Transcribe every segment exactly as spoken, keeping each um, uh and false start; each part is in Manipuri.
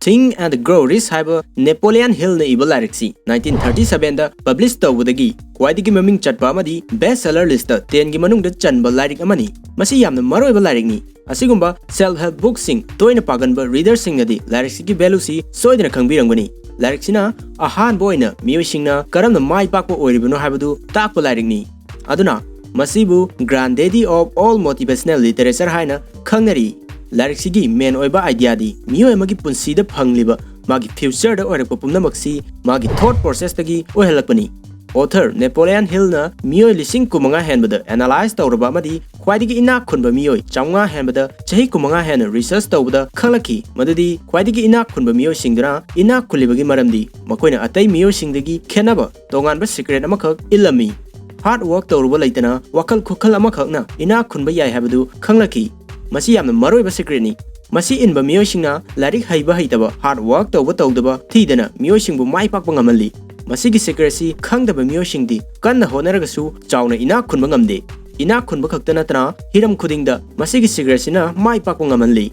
Think and Grow Rich ꯍꯥꯏꯕ ꯅꯦꯄꯣꯂꯤꯌꯟ ꯍꯤꯜꯅ ꯏꯕ ꯂꯥꯏꯔꯤꯛꯁꯤ nineteen thirty sevenꯗ ꯄꯕ꯭ꯂꯤꯁ ꯇꯧꯕꯗꯒꯤ ꯈ꯭ꯋꯥꯏꯗꯒꯤ ꯃꯃꯤꯡ ꯆꯠꯄ ꯑꯃꯗꯤ ꯕꯦꯁ ꯁꯦꯂꯔ ꯂꯤꯁꯇ tenꯒꯤ ꯃꯅꯨꯡꯗ ꯆꯟꯕ ꯂꯥꯏꯔꯤꯛ ꯑꯃꯅꯤ꯫ ꯃꯁꯤ ꯌꯥꯝꯅ ꯃꯔꯨꯑꯣꯏꯕ ꯂꯥꯏꯔꯤꯛꯅꯤ꯫ ꯑꯁꯤꯒꯨꯝꯕ ꯁꯦꯜꯐ ꯍꯦꯜꯞ ꯕꯨꯛꯁꯤꯡ ꯇꯣꯏꯅ ꯄꯥꯒꯟꯕ ꯔꯤꯗꯔꯁꯤꯡꯅꯗꯤ ꯂꯥꯏꯔꯤꯛꯁꯤꯒꯤ ꯚꯦꯂꯨꯁꯤ ꯁꯣꯏꯗꯅ ꯈꯪꯕꯤꯔꯝꯒꯅꯤ꯫ ꯂꯥꯏꯔꯤꯛꯁꯤꯅ ꯑꯍꯥꯟꯕ ꯑꯣꯏꯅ ꯃꯤꯑꯣꯏꯁꯤꯡꯅ ꯀꯔꯝꯅ ꯃꯥꯏ ꯄꯥꯛꯄ ꯑꯣꯏꯔꯤꯕꯅꯣ ꯍꯥꯏꯕꯗꯨ ꯇꯥꯛꯄ ꯂꯥꯏꯔꯤꯛꯅꯤ꯫ ꯑꯗꯨꯅ ꯃꯁꯤꯕꯨ Granddaddy of all motivational literature ꯍꯥꯏꯅ ꯈꯪꯅꯔꯤ꯫ ꯂꯥꯏꯔꯤꯛꯁꯤꯒꯤ ꯃꯦꯟ ꯑꯣꯏꯕ ꯑꯥꯏꯗꯤꯌꯥꯗꯤ ꯃꯤꯑꯣꯏ ꯑꯃꯒꯤ ꯄꯨꯟꯁꯤꯗ ꯐꯪꯂꯤꯕ ꯃꯥꯒꯤ ꯐ꯭ꯌꯨꯆꯔꯗ ꯑꯣꯏꯔꯛꯄ ꯄꯨꯝꯅꯃꯛꯁꯤ ꯃꯥꯒꯤ ꯊꯣꯠ ꯄ꯭ꯔꯣꯁꯦꯁꯇꯒꯤ ꯑꯣꯏꯍꯜꯂꯛꯄꯅꯤ꯫ ꯑꯣꯊꯔ ꯅꯦꯄꯣꯂꯤꯌꯟ ꯍꯤꯜꯅ ꯃꯤꯑꯣꯏ ꯂꯤꯁꯤꯡ ꯀꯨꯟꯃꯉꯥ ꯍꯦꯟꯕꯗ ꯑꯦꯅꯥꯂꯥꯏꯖ ꯇꯧꯔꯕ ꯑꯃꯗꯤ ꯈ꯭ꯋꯥꯏꯗꯒꯤ ꯏꯅꯥꯛ ꯈꯨꯟꯕ ꯃꯤꯑꯣꯏ ꯆꯥꯝꯃꯉꯥ ꯍꯦꯟꯕꯗ ꯆꯍꯤ ꯀꯨꯟꯃꯉꯥ ꯍꯦꯟꯅ ꯔꯤꯁꯔꯆ ꯇꯧꯕꯗ ꯈꯪꯂꯛꯈꯤ ꯃꯗꯨꯗꯤ ꯈ꯭ꯋꯥꯏꯗꯒꯤ ꯏꯅꯥꯛ ꯈꯨꯟꯕ ꯃꯤꯑꯣꯏꯁꯤꯡꯗꯨꯅ ꯏꯅꯥꯛ ꯈꯨꯜꯂꯤꯕꯒꯤ ꯃꯔꯝꯗꯤ ꯃꯈꯣꯏꯅ ꯑꯇꯩ ꯃꯤꯑꯣꯏꯁꯤꯡꯗꯒꯤ ꯈꯦꯠꯅꯕ ꯇꯣꯉꯥꯟꯕ ꯁꯤꯀ꯭ꯔꯦꯠ ꯑꯃꯈꯛ ꯏꯜꯂꯝꯃꯤ꯫ ꯍꯥꯔꯗ ꯋꯥꯔꯛ ꯇꯧꯔꯨꯕ ꯂꯩꯇꯅ ꯋꯥꯈꯜ ꯈꯨꯈꯜ ꯑꯃꯈꯛꯅ ꯏꯅꯥꯛ ꯈꯨꯟꯕ ꯌꯥꯏ ꯍꯥꯏꯕꯗꯨ ꯈꯪꯂꯛꯈꯤ꯫ ꯃꯁꯤ ꯌꯥꯝꯅ ꯃꯔꯨꯑꯣꯏꯕ ꯁꯤꯀ꯭ꯔꯦꯠꯅꯤ꯫ ꯃꯁꯤ ꯏꯟꯕ ꯃꯤꯑꯣꯏꯁꯤꯡꯅ ꯂꯥꯏꯔꯤꯛ ꯍꯩꯕ ꯍꯩꯇꯕ, ꯍꯥꯔꯗ ꯋꯥꯔꯛ ꯇꯧꯕ ꯇꯧꯗꯕ ꯊꯤꯗꯅ ꯃꯤꯑꯣꯏꯁꯤꯡꯕꯨ ꯃꯥꯏ ꯄꯥꯛꯄ ꯉꯝꯍꯜꯂꯤ꯫ ꯃꯁꯤꯒꯤ ꯁꯤꯀ꯭ꯔꯦꯠꯁꯤ ꯈꯪꯗꯕ ꯃꯤꯑꯣꯏꯁꯤꯡꯗꯤ ꯀꯟꯅ ꯍꯣꯠꯅꯔꯒꯁꯨ ꯆꯥꯎꯅ ꯏꯅꯥꯛ ꯈꯨꯟꯕ ꯉꯝꯗꯦ꯫ ꯏꯅꯥꯛ ꯈꯨꯟꯕ ꯈꯛꯇ ꯅꯠꯇꯅ ꯍꯤꯔꯝ ꯈꯨꯗꯤꯡꯗ ꯃꯁꯤꯒꯤ ꯁꯤꯀ꯭ꯔꯦꯠꯁꯤꯅ ꯃꯥꯏ ꯄꯥꯛꯄ ꯉꯝꯍꯜꯂꯤ꯫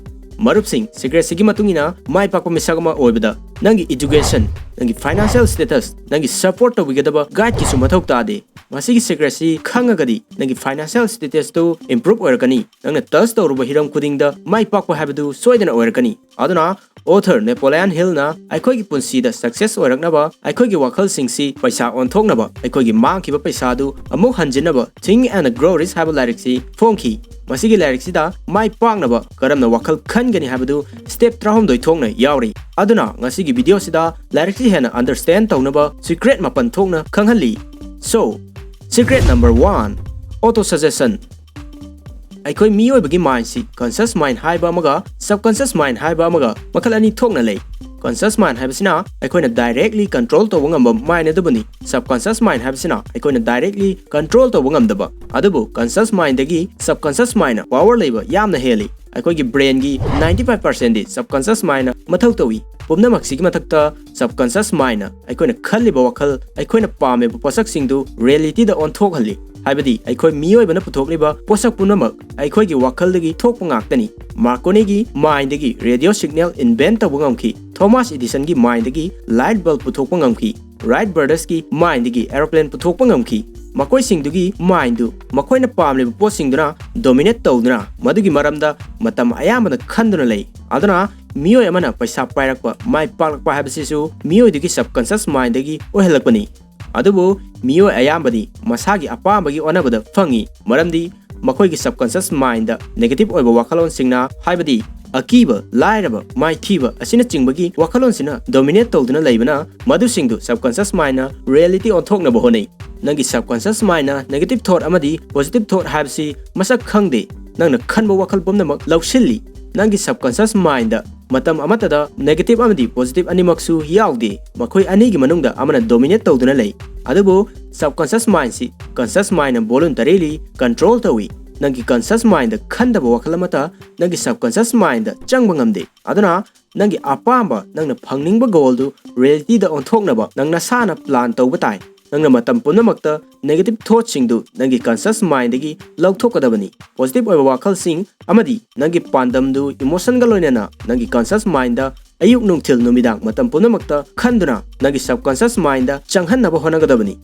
ꯃꯔꯨꯞꯁꯤꯡ, ꯁꯤꯀ꯭ꯔꯦꯠꯁꯤꯒꯤ ꯃꯇꯨꯡ ꯏꯟꯅ ꯃꯥꯏ ꯄꯥꯛꯄ ꯃꯤꯁꯛ ꯑꯃ ꯑꯣꯏꯕꯗ ꯅꯪꯒꯤ ꯏꯗꯨꯀꯦꯁꯟ, ꯅꯪꯒꯤ ꯐꯥꯏꯅꯥꯟꯁꯤꯌꯦꯜ ꯁ꯭ꯇꯦꯇꯁ, ꯅꯪꯒꯤ ꯁꯄꯣꯔꯠ ꯇꯧꯕꯤꯒꯗꯕ ꯒꯥꯏꯗꯀꯤꯁꯨ ꯃꯊꯧ ꯇꯥꯗꯦ꯫ ꯃꯁꯤꯒꯤ ꯁꯤꯀ꯭ꯔꯦꯠꯁꯤ ꯈꯪꯉꯒꯗꯤ ꯅꯪꯒꯤ ꯐꯥꯏꯅꯥꯟꯁꯤꯌꯦꯜ ꯁ꯭ꯇꯦꯇꯁꯇꯨ ꯏꯝꯄ꯭ꯔꯨꯞ ꯑꯣꯏꯔꯛꯀꯅꯤ꯫ ꯅꯪꯅ ꯇꯆ ꯇꯧꯔꯨꯕ ꯍꯤꯔꯝ ꯈꯨꯗꯤꯡꯗ ꯃꯥꯏ ꯄꯥꯛꯄ ꯍꯥꯏꯕꯗꯨ ꯁꯣꯏꯗꯅ ꯑꯣꯏꯔꯛꯀꯅꯤ꯫ ꯑꯗꯨꯅ ꯑꯣꯊꯔ ꯅꯦꯄꯣꯂꯤꯌꯟ ꯍꯤꯜꯅ ꯑꯩꯈꯣꯏꯒꯤ ꯄꯨꯟꯁꯤꯗ ꯁꯛꯁꯦꯁ ꯑꯣꯏꯔꯛꯅꯕ, ꯑꯩꯈꯣꯏꯒꯤ ꯋꯥꯈꯜꯁꯤꯡꯁꯤ ꯄꯩꯁꯥ ꯑꯣꯟꯊꯣꯛꯅꯕ, ꯑꯩꯈꯣꯏꯒꯤ ꯃꯥꯡꯈꯤꯕ ꯄꯩꯁꯥꯗꯨ ꯑꯃꯨꯛ ꯍꯟꯖꯤꯟꯅꯕ Think and Grow Rich ꯍꯥꯏꯕ ꯂꯥꯏꯔꯤꯛꯁꯤ ꯐꯣꯡꯈꯤ꯫ ꯃꯁꯤꯒꯤ ꯂꯥꯏꯔꯤꯛꯁꯤꯗ ꯃꯥꯏ ꯄꯥꯛꯅꯕ ꯀꯔꯝꯅ ꯋꯥꯈꯜ ꯈꯟꯒꯅꯤ ꯍꯥꯏꯕꯗꯨ ꯁ꯭ꯇꯦꯞ ꯇꯔꯥꯍꯨꯝꯗꯣꯏ ꯊꯣꯛꯅ ꯌꯥꯎꯔꯤ꯫ ꯑꯗꯨꯅ ꯉꯁꯤꯒꯤ ꯚꯤꯗꯤꯑꯣꯁꯤꯗ ꯂꯥꯏꯔꯤꯛꯁꯤ ꯍꯦꯟꯅ ꯑꯟꯗꯔꯁ꯭ꯇꯦꯟ ꯇꯧꯅꯕ ꯁꯤꯀ꯭ꯔꯦꯠ ꯃꯥꯄꯟ ꯊꯣꯛꯅ ꯈꯪꯍꯜꯂꯤ꯫ So, secret number one, auto suggestion꯫ ꯑꯩꯈꯣꯏ ꯃꯤꯑꯣꯏꯕꯒꯤ ꯃꯥꯏꯟꯁꯤ ꯀꯟꯁꯤꯌꯁ ꯃꯥꯏꯟ ꯍꯥꯏꯕ ꯑꯃꯒ ꯁꯕꯀꯟꯁꯤꯌꯁ ꯃꯥꯏꯟ ꯍꯥꯏꯕ ꯑꯃꯒ ꯃꯈꯜ ꯑꯅꯤ ꯊꯣꯛꯅ ꯂꯩ꯫ ꯀꯟꯁꯤꯌꯁ ꯃꯥꯏꯟ ꯍꯥꯏꯕꯁꯤꯅ ꯑꯩꯈꯣꯏꯅ ꯗꯥꯏꯔꯦꯛꯂꯤ ꯀꯟꯇ꯭ꯔꯣꯜ ꯇꯧꯕ ꯉꯝꯕ ꯃꯥꯏꯟ ꯑꯗꯨꯕꯨꯅꯤ꯫ ꯁꯕꯀꯟꯁꯤꯌꯁ ꯃꯥꯏꯟ ꯍꯥꯏꯕꯁꯤꯅ ꯑꯩꯈꯣꯏꯅ ꯗꯥꯏꯔꯦꯛꯂꯤ ꯀꯟꯇ꯭ꯔꯣꯜ ꯇꯧꯕ ꯉꯝꯗꯕ, ꯑꯗꯨꯕꯨ ꯀꯟꯁꯤꯌꯁ ꯃꯥꯏꯟꯗꯒꯤ ꯁꯕꯀꯟꯁꯤꯌꯁ ꯃꯥꯏꯟꯅ ꯄꯋꯔ ꯂꯩꯕ ꯌꯥꯝꯅ ꯍꯦꯜꯂꯤ꯫ ꯑꯩꯈꯣꯏꯒꯤ ꯕ꯭ꯔꯦꯟꯒꯤ ninety five percentꯗꯤ ꯁꯕꯀꯟꯁꯤꯌꯁ ꯃꯥꯏꯟꯅ ꯃꯊꯧ ꯇꯧꯏ꯫ ꯄꯨꯝꯅꯃꯛꯁꯤꯒꯤ ꯃꯊꯛꯇ ꯁꯕꯀꯟꯁꯤꯌꯁ ꯃꯥꯏꯟꯅ ꯑꯩꯈꯣꯏꯅ ꯈꯜꯂꯤꯕ ꯋꯥꯈꯜ, ꯑꯩꯈꯣꯏꯅ ꯄꯥꯝꯃꯤꯕ ꯄꯣꯠꯁꯛꯁꯤꯡꯗꯨ ꯔꯤꯌꯦꯂꯤꯇꯤꯗ ꯑꯣꯟꯊꯣꯛꯍꯜꯂꯤ꯫ ꯍꯥꯏꯕꯗꯤ ꯑꯩꯈꯣꯏ ꯃꯤꯑꯣꯏꯕꯅ ꯄꯨꯊꯣꯛꯂꯤꯕ ꯄꯣꯠꯁꯛ ꯄꯨꯝꯅꯃꯛ ꯑꯩꯈꯣꯏꯒꯤ ꯋꯥꯈꯜꯗꯒꯤ ꯊꯣꯛꯄ ꯉꯥꯛꯇꯅꯤ꯫ ꯃꯥꯔꯀꯣꯅꯤꯒꯤ ꯃꯥꯏꯟꯗꯒꯤ ꯔꯦꯗꯤꯑꯣ ꯁꯤꯒꯅꯦꯜ ꯏꯟꯚꯦꯟꯠ ꯇꯧꯕ ꯉꯝꯈꯤ꯫ ꯊꯣꯃꯥꯁ ꯏꯗꯤꯁꯟꯒꯤ ꯃꯥꯏꯟꯗꯒꯤ ꯂꯥꯏꯠ ꯕꯜꯕ ꯄꯨꯊꯣꯛꯄ ꯉꯝꯈꯤ꯫ ꯔꯥꯏꯠ ꯕ꯭ꯔꯗꯔꯁꯀꯤ ꯃꯥꯏꯟꯗꯒꯤ ꯑꯦꯔꯣꯄ꯭ꯂꯦꯟ ꯄꯨꯊꯣꯛꯄ ꯉꯝꯈꯤ꯫ ꯃꯈꯣꯏꯁꯤꯡꯗꯨꯒꯤ ꯃꯥꯏꯟꯗꯨ ꯃꯈꯣꯏꯅ ꯄꯥꯝꯂꯤꯕ ꯄꯣꯠꯁꯤꯡꯗꯨꯅ ꯗꯣꯃꯤꯅꯦꯠ ꯇꯧꯗꯨꯅ ꯃꯗꯨꯒꯤ ꯃꯔꯝꯗ ꯃꯇꯝ ꯑꯌꯥꯝꯕꯗ ꯈꯟꯗꯨꯅ ꯂꯩ꯫ ꯑꯗꯨꯅ ꯃꯤꯑꯣꯏ ꯑꯃꯅ ꯄꯩꯁꯥ ꯄꯥꯏꯔꯛꯄ, ꯃꯥꯏ ꯄꯥꯛꯂꯛꯄ ꯍꯥꯏꯕꯁꯤꯁꯨ ꯃꯤꯑꯣꯏꯗꯨꯒꯤ ꯁꯕꯀꯟꯁꯤꯌꯁ ꯃꯥꯏꯟꯗꯒꯤ ꯑꯣꯏꯍꯜꯂꯛꯄꯅꯤ꯫ ꯑꯗꯨꯕꯨ ꯃꯤꯑꯣꯏ ꯑꯌꯥꯝꯕꯗꯤ ꯃꯁꯥꯒꯤ ꯑꯄꯥꯝꯕꯒꯤ ꯑꯣꯟꯅꯕꯗ ꯐꯪꯏ, ꯃꯔꯝꯗꯤ ꯃꯈꯣꯏꯒꯤ ꯁꯕꯀꯟꯁꯤꯌꯁ ꯃꯥꯏꯟꯗ ꯅꯦꯒꯦꯇꯤꯚ ꯑꯣꯏꯕ ꯋꯥꯈꯜꯂꯣꯟꯁꯤꯡꯅ, ꯍꯥꯏꯕꯗꯤ ꯑꯀꯤꯕ, ꯂꯥꯏꯔꯕ, ꯃꯥꯏꯊꯤꯕ ꯑꯁꯤꯅꯆꯤꯡꯕꯒꯤ ꯋꯥꯈꯜꯂꯣꯟꯁꯤꯅ ꯗꯣꯃꯤꯅꯦꯠ ꯇꯧꯗꯨꯅ ꯂꯩꯕꯅ, ꯃꯗꯨꯁꯤꯡꯗꯨ ꯁꯕꯀꯟꯁꯤꯌꯁ ꯃꯥꯏꯟꯅ ꯔꯤꯌꯦꯂꯤꯇꯤ ꯑꯣꯟꯊꯣꯛꯅꯕ ꯍꯣꯠꯅꯩ꯫ ꯅꯪꯒꯤ ꯁꯕꯀꯟꯁꯤꯌꯁ ꯃꯥꯏꯟꯅ ꯅꯦꯒꯦꯇꯤꯚ ꯊꯣꯠ ꯑꯃꯗꯤ ꯄꯣꯖꯤꯇꯤꯚ ꯊꯣꯠ ꯍꯥꯏꯕꯁꯤ ꯃꯁꯛ ꯈꯪꯗꯦ꯫ ꯅꯪꯅ ꯈꯟꯕ ꯋꯥꯈꯜ ꯄꯨꯝꯅꯃꯛ ꯂꯧꯁꯤꯜꯂꯤ꯫ ꯅꯪꯒꯤ ꯁꯕꯀꯟꯁꯤꯌꯁ ꯃꯥꯏꯟꯗ ꯃꯇꯝ ꯑꯃꯠꯇꯗ ꯅꯦꯒꯦꯇꯤꯚ ꯑꯃꯗꯤ ꯄꯣꯖꯤꯇꯤꯚ ꯑꯅꯤꯃꯛꯁꯨ ꯌꯥꯎꯗꯦ꯫ ꯃꯈꯣꯏ ꯑꯅꯤꯒꯤ ꯃꯅꯨꯡꯗ ꯑꯃꯅ ꯗꯣꯃꯤꯅꯦꯠ ꯇꯧꯗꯨꯅ ꯂꯩ꯫ ꯑꯗꯨꯕꯨ ꯁꯕꯀꯟꯁꯤꯌꯁ ꯃꯥꯏꯟꯁꯤ ꯀꯟꯁꯤꯌꯁ ꯃꯥꯏꯟꯅ ꯚꯣꯂꯨꯟꯇꯔꯤꯂꯤ ꯀꯟꯇ꯭ꯔꯣꯜ ꯇꯧꯏ꯫ ꯅꯪꯒꯤ ꯀꯟꯁꯤꯌꯁ ꯃꯥꯏꯟꯗ ꯈꯟꯗꯕ ꯋꯥꯈꯜ ꯑꯃꯠꯇ ꯅꯪꯒꯤ ꯁꯕꯀꯟꯁꯤꯌꯁ ꯃꯥꯏꯟꯗ ꯆꯪꯕ ꯉꯝꯗꯦ꯫ ꯑꯗꯨꯅ ꯅꯪꯒꯤ ꯑꯄꯥꯝꯕ, ꯅꯪꯅ ꯐꯪꯅꯤꯡꯕ ꯒꯣꯜꯗꯨ ꯔꯤꯌꯦꯂꯤꯇꯤꯗ ꯑꯣꯟꯊꯣꯛꯅꯕ ꯅꯪ ꯅꯁꯥꯅ ꯄ꯭ꯂꯥꯟ ꯇꯧꯕ ꯇꯥꯏ꯫ ꯅꯪꯅ ꯃꯇꯝ ꯄꯨꯝꯅꯃꯛꯇ ꯅꯦꯒꯦꯇꯤꯚ ꯊꯣꯠꯁꯤꯡꯗꯨ ꯅꯪꯒꯤ ꯀꯟꯁꯤꯌꯁ ꯃꯥꯏꯟꯗꯒꯤ ꯂꯧꯊꯣꯛꯀꯗꯕꯅꯤ꯫ ꯄꯣꯖꯤꯇꯤꯚ ꯑꯣꯏꯕ ꯋꯥꯈꯜꯁꯤꯡ ꯑꯃꯗꯤ ꯅꯪꯒꯤ ꯄꯥꯟꯗꯝꯗꯨ ꯏꯃꯣꯁꯟꯒ ꯂꯣꯏꯅꯅ ꯅꯪꯒꯤ ꯀꯟꯁꯤꯌꯁ ꯃꯥꯏꯟꯗ ꯑꯌꯨꯛ, ꯅꯨꯡꯊꯤꯜ, ꯅꯨꯃꯤꯗꯥꯡ ꯃꯇꯝ ꯄꯨꯝꯅꯃꯛꯇ ꯈꯟꯗꯨꯅ ꯅꯪꯒꯤ ꯁꯕꯀꯟꯁꯤꯌꯁ ꯃꯥꯏꯟꯗ ꯆꯪꯍꯟꯅꯕ ꯍꯣꯠꯅꯒꯗꯕꯅꯤ꯫